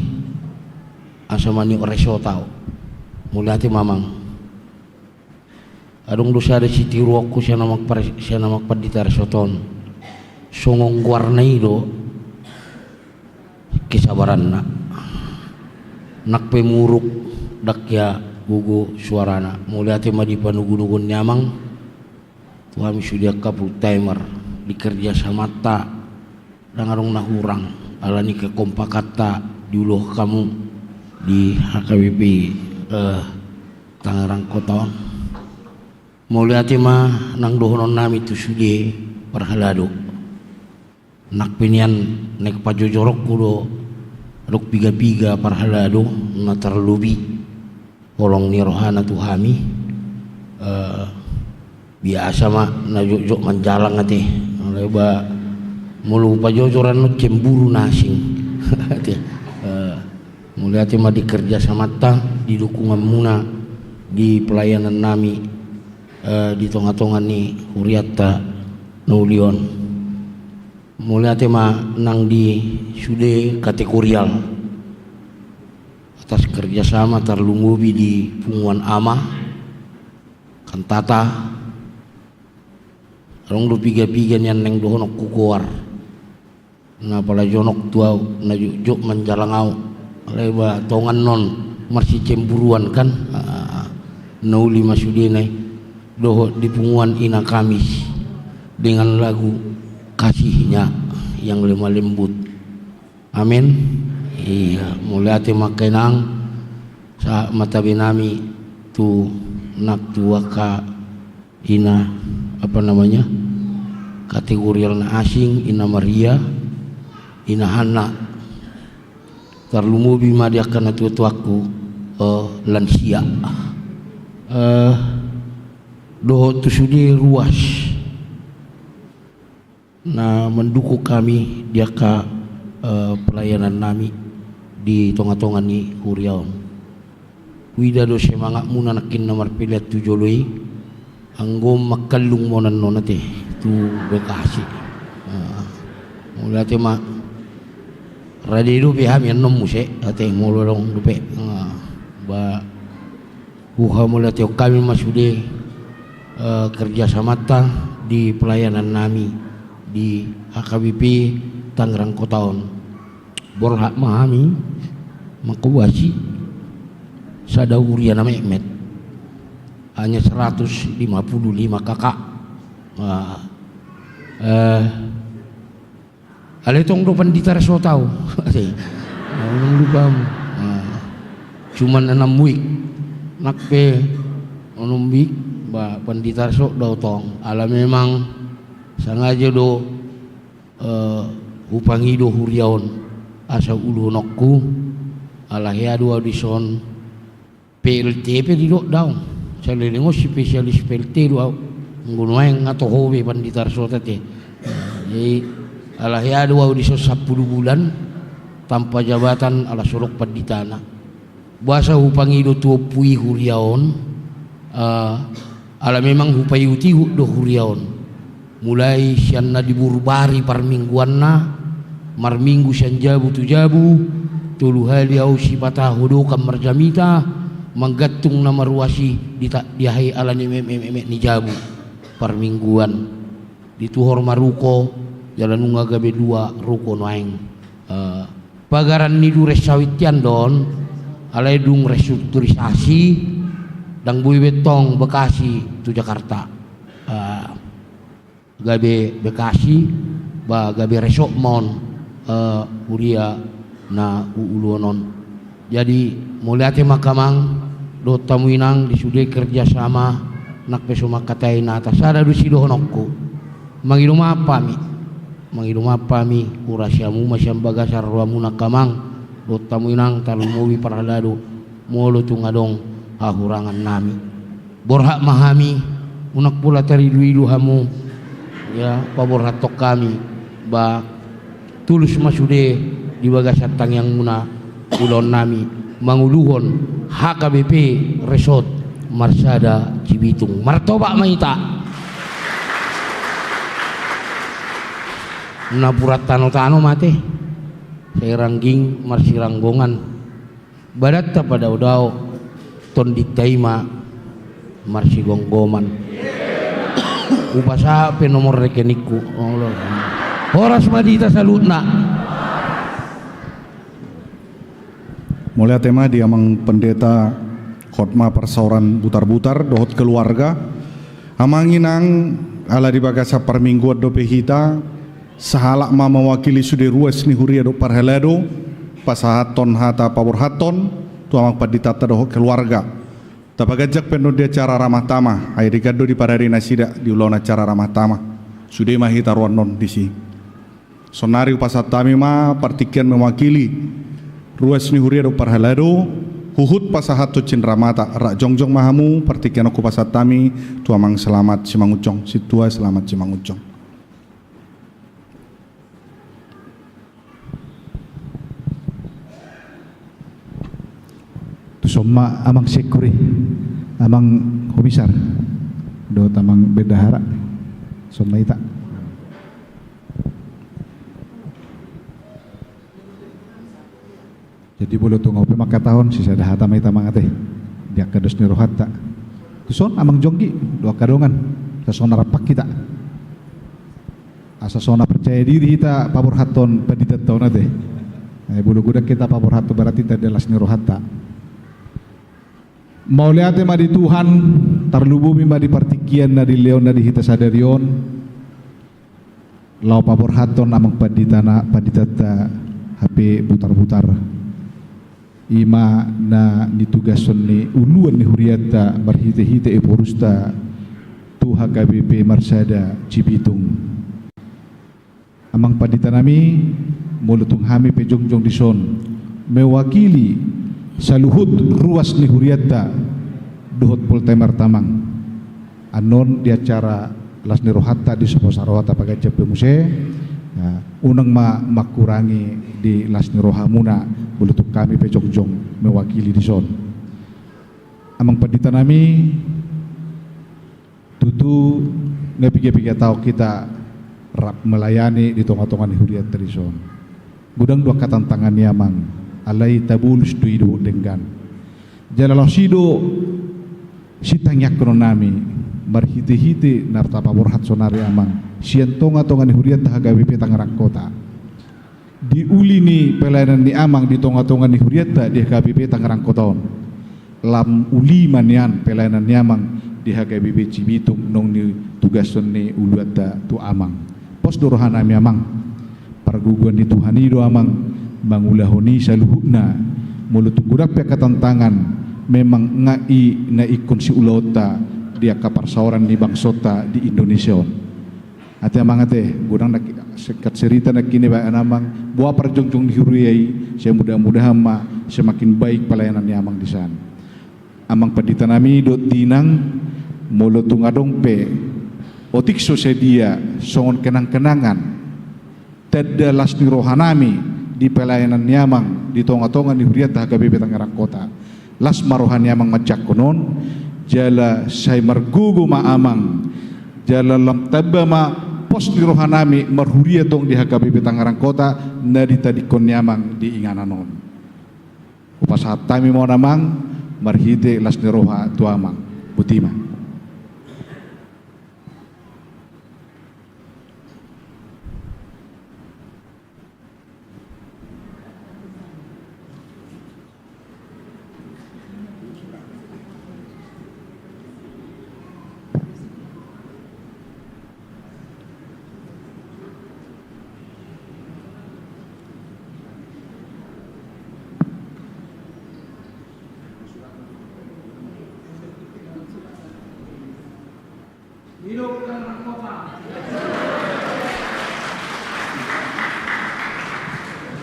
asa maniop resort ahu. Mauliate ma Amang. Adong do sada sitiruonku sian Amang Par-, sian Amang Pandita Resort on. Songon goarna i do kesabaranna. Nang pe muruk ndang hea gogo suarana. Mauliate ma di panogunoguon ni Amang tu hami sude angka full timer di kerjasamanta. Ndang adong na hurang ala ni kekompakanta diulohon hamu di H K B P, eh, Tangerang Kota on. Mauliate ma nang dohononnami tu sude parhalado. Nang pe nian naeng pajojoronku do adong piga-piga parhalado na tarlobi. holong ni rohana tu hami. Eh, biasa ma na jotjot manjalang ate. Alai ba molo hupajojor annon cemburu na asing. Ate. Eh, mauliate ma di kerjasamanta, di dukunganmuna di pelayanan nami, eh, di tongatonga ni hurianta na uli on. Mauliate ma nang di sude kategorial atas kerjasama tarlumobi di punguan ama, kantata, adong do piga-piga nian naeng dohononku goar na pala jonok tu au, na jotjot manjalang au. Alai ba tongan non marsicemburuan kan. Ah, na uli ma sudena i dohot di punguan Ina Kamis dengan lagu Kasihnya yang Lemah Lembut. Amin. Iya, mauliate ma angka inang, sahat ma tabe nami tu nang tu angka ina, apa namanya, kategorial na asing, Ina Maria, Ina Hanna. Tarlumobi ma di angka natuatuangku, eh, lansia. Eh, dohot tu sude ruas na mandukung hami di angka, eh, pelayanan nami di tongatonga ni huria on. Huida do semangatmuna nangkin na marpelean tu jolo i, anggo mangkallung ma on annon ate tu Bekasi. Ah, mauliate ma. Rade dope hami annon muse ate molo adong dope. Ah, ba, huhamauliatehon hami ma sude, eh, kerjasamanta di pelayanan nami di H K B P Tangerang Kota on. Borhat ma hami mangkobasi sada huria na metmet, hanya seratus lima puluh lima K K. Ah, eh, alai tong do pandita resort au. Ate. Unang lupa hamu. Ah, cuman enam week. Nang pe onom week, ba, pandita resort do au tong. Ala memang sengaja do, eh, hupangido huria on asa uluhononku, ala hea do au dison. P L T pe didok daong. Saleleng on spesialis P L T do au. Anggo nuaeng nga toho be pandita resort ate. Jadi, ala hea do au dison sampulu bulan tanpa jabatan ala so dok panditana. Boasa hupangido tu ompu i huria on, eh, ala memang hupaihutihut do huria on. Mulai sian na diburbari parmingguanna, marminggu sian jabu tu jabu, tolu hali au sipata hodokan marjamita, manggantung na maruas i di ta-, di aha i ala ni emek, emek, emek ni jabu parmingguan. Dituhor ma ruko, jala nunga gabe dua ruko nuaeng. Eh, pagaran ni Duren Sawit i andon, alai dung restrukturisasi, ndang boi be tong Bekasi tu Jakarta. Eh, gabe Bekasi, ba gabe resort ma on, eh, huria na huuluhon on. Jadi, mauliate ma angka amang dohot hamu inang di sude kerjasama, nang pe so mangkatai na atas sada do sidohononku. Mangido maaf hami. Mangido maaf hami, hurasi hamu ma sian bagasan rohamuna angka amang dohot hamu inang, tarlumobi parhalado, molo tung adong hahurangan nami. Borhat ma hami, unang pola tariluilu hamu, ya, paborhathon hami, ba, tulus ma sude di bagasan tangiangmuna ulaon nami manguluhon H K B P Resort Marsada Cibitung. Martopak ma hita. Napuran tanotano ma ate, sai rangging marsiranggongan. Badanta padaodao, tondinta i ma marsigomgoman. Hupasahat pe nomor rekeningku. Horas ma di hita saluhutna. Mauliate ma di amang pendeta, hot ma parsaoran butarbutar dohot keluarga. Amang inang, ala di bagasan parmingguan dope hita, sahalak ma mewakili sude ruas ni huria dohot parhalado, pasahathon hata paborhathon tu amang panditanta dohot keluarga. Tapaganjang pe annon di acara Ramah Tamah, ai denggan do diparade nasida di ulaon acara Ramah Tamah. Sude ma hita ro annon disi. Saonnari hupasahat hami ma partingkian mewakili ruas ni huria dohot parhalado, Huhut pasahathon cinramata, rap jongjong ma hamu, partingkian on hupasahat hami tu Amang Selamat Simanjuntak, sintua Selamat Simanjuntak. Tuson ma Amang Sekuri, Amang Komisar, dohot Amang Bendahara, tuson ma hita. Jadi molo tung ahu pe mangkatahon, sisada hata ma hita Amang ate, di angka dos ni rohanta. Tuson Amang Jonggi, dohot angka dongan, asa songon na rap hita. Asa songon na percaya diri hita paborhathon panditanta on ate. Eh, molo godang hita paborhathon berarti tanda las ni rohanta. Mauliate ma di Tuhan, tarlumobi ma di partingkian na dilehonna di hita sadari on. Laho paborhathon Amang panditana, panditanta hape butar-butar. I ma na nitugashon ni uluan ni hurianta marhite-hite eporusta tu H K B P Marsada Cibitung. Amang pandita nami, molo tung hami pe jongjong dison mewakili saluhut ruas ni hurianta dohot Poltemarta Amang. Annon di acara las ni rohanta, di so posa rohanta paganjang pe muse, ya, unang ma mangkurangi di las ni rohamuna molo tung hami pe jongjong mewakili dison. Amang pandita nami, tutu nga piga-piga taon hita rap melayani di tonga-tonga ni hurianta dison. Godang do angka tantangan ni Amang, alai tabolus do i dohot denggan. Jala laos i do sitangianghonon nami marhite-hite na tapaborhat saonari Amang sian tonga-tonga ni hurianta H K B P Tangerang Kota. Di uli ni pelayanan ni Amang di tonga-tonga ni hurianta di H K B P Tangerang Kota on, lam uli ma nian pelayanan ni Amang di H K B P Cibitung naung nitugashon ni uluanta tu Amang. Pos do roha nami Amang, pargogoan ni Tuhan i do Amang mangulahon i saluhutna. Molo tung godang pe angka tantangan, memang nga i na ingkon siulaonta di angka parsaoran ni bangsonta di Indonesia on. Ate Amang ate, godang na singkat cerita nangkin i baen Amang, boha parjongjong ni huria i, sai mudah-mudahan ma semakin baik pelayanan ni Amang disan. Amang pandita nami dohot inang, molo tung adong pe otik so sadia songon kenang-kenangan, tanda las ni roha nami di pelayanan ni Amang di tonga-tonga ni hurianta H K B P Tangerang Kota. Las ma roha ni Amang manjangkon on, jala sai margogo ma Amang, jala lam tamba ma pos ni roha nami marhuria tong di H K B P Tangerang Kota na ditadingkon ni Amang di inganan on. Hupasahat hami ma on Amang, marhite las ni roha tu Amang. Boti ma.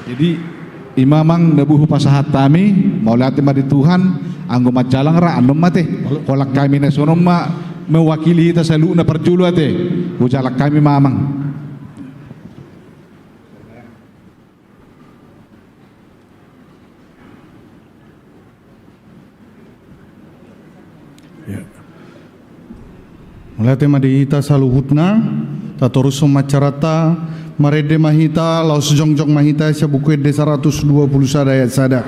Jadi, i ma Amang na boi hupasahat hami, mauliate ma di Tuhan, anggo manjalang ra, annon ma ate. Holan hami na sonon ma mewakili hita saluhutna parjolo ate. Hujalang hami ma Amang. Ya. Mauliate ma di hita saluhutna, tatorushon ma acaranta, marende ma hita, laos jongjong ma hita, sian Buku Ende saratus dua pulu sada ayat sada.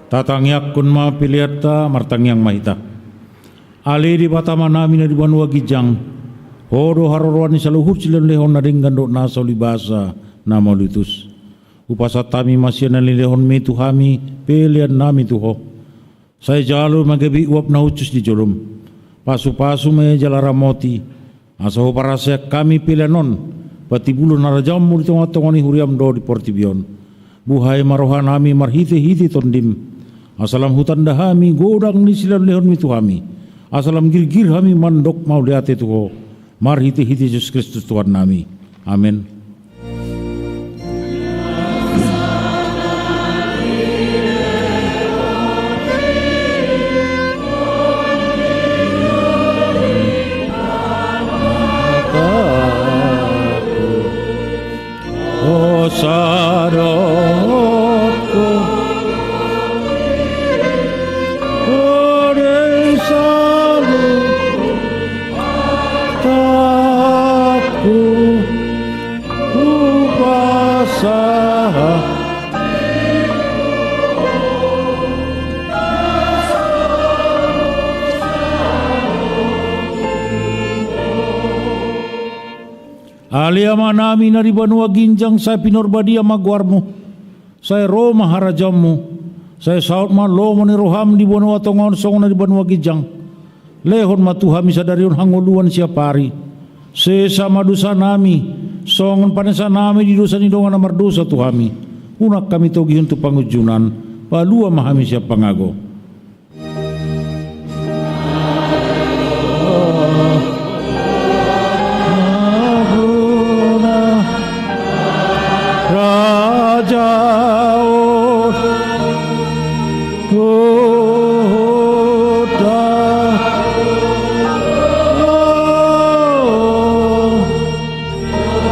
Tatangiangkon ma peleanta, martangiang ma hita. Ale Debata Amanami na di banua ginjang, Ho do haroroan ni saluhut silehonlehon na denggan dohot na saulibasa na mauliutus. Hupasahat hami ma sian na nilehonmi tu hami peleannami tu Ho. Sai jalo ma gabe uap na hushus di jolom. Pasupasu ma ia jala ramoti, asa huparhaseang hami pelean on, patibulhon harajaonmu di tongatonga ni huriam dohot di portibi on. Buhai ma rohanami marhitehite Tondim, asa lam hutanda hami godang ni silehonlehonmi tu hami, asa lam girgir hami mandok mauliate tu Ho, marhitehite Jesus Kristus Tuhannami. Amen. Hosa dohot Ho do saluhut hatangku hupasahat. Ale Amanami na di banua ginjang, sai pinarbadia ma goarmu. Sai ro ma harajaonmu. Sai saut ma lomo ni roham di banua tonga on songon na di banua ginjang. Lehon ma tu hami sadari on hangoluan siapari. Sesa ma dosanami, songon panesanami di dosa ni dongan na mardosa tu hami. Unang hami togihon tu pangunjunan, palua ma hami sian pangago. Raja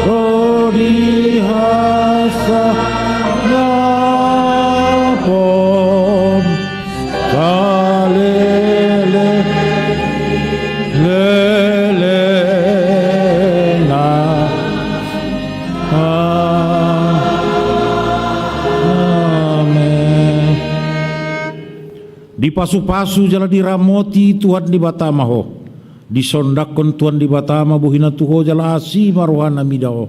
Ro di hasangapon saleleng lelengna. Amen. Dipasupasu jala diramoti Tuhan Debata ma ho. Disondangkon Tuhan Debata ma bohina tu ho jala asi ma rohana mida ho.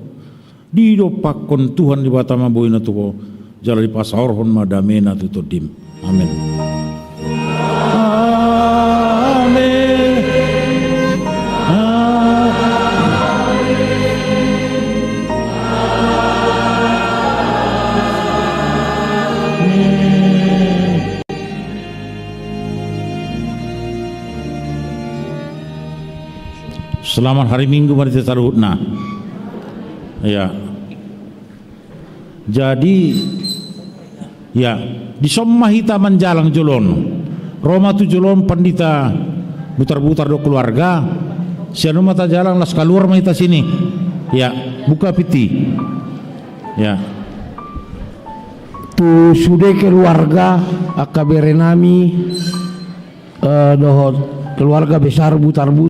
Didompakkon Tuhan Debata ma bohina tu ho jala dipasaorhon ma damena tu tondim. Amen. Amen. Amen. Selamat hari Minggu ma di hita saluhutna. Ya. Jadi, ya, dison ma hita manjalang jolo on. Ro ma tu jolo on pandita Butarbutar dohot keluarga. Sian on ma tajalang, laos kaluar ma hita sian i. Ya, buka piti. Ya. Tu sude keluarga, angka berenami, eh, dohot keluarga besar Butarbutar.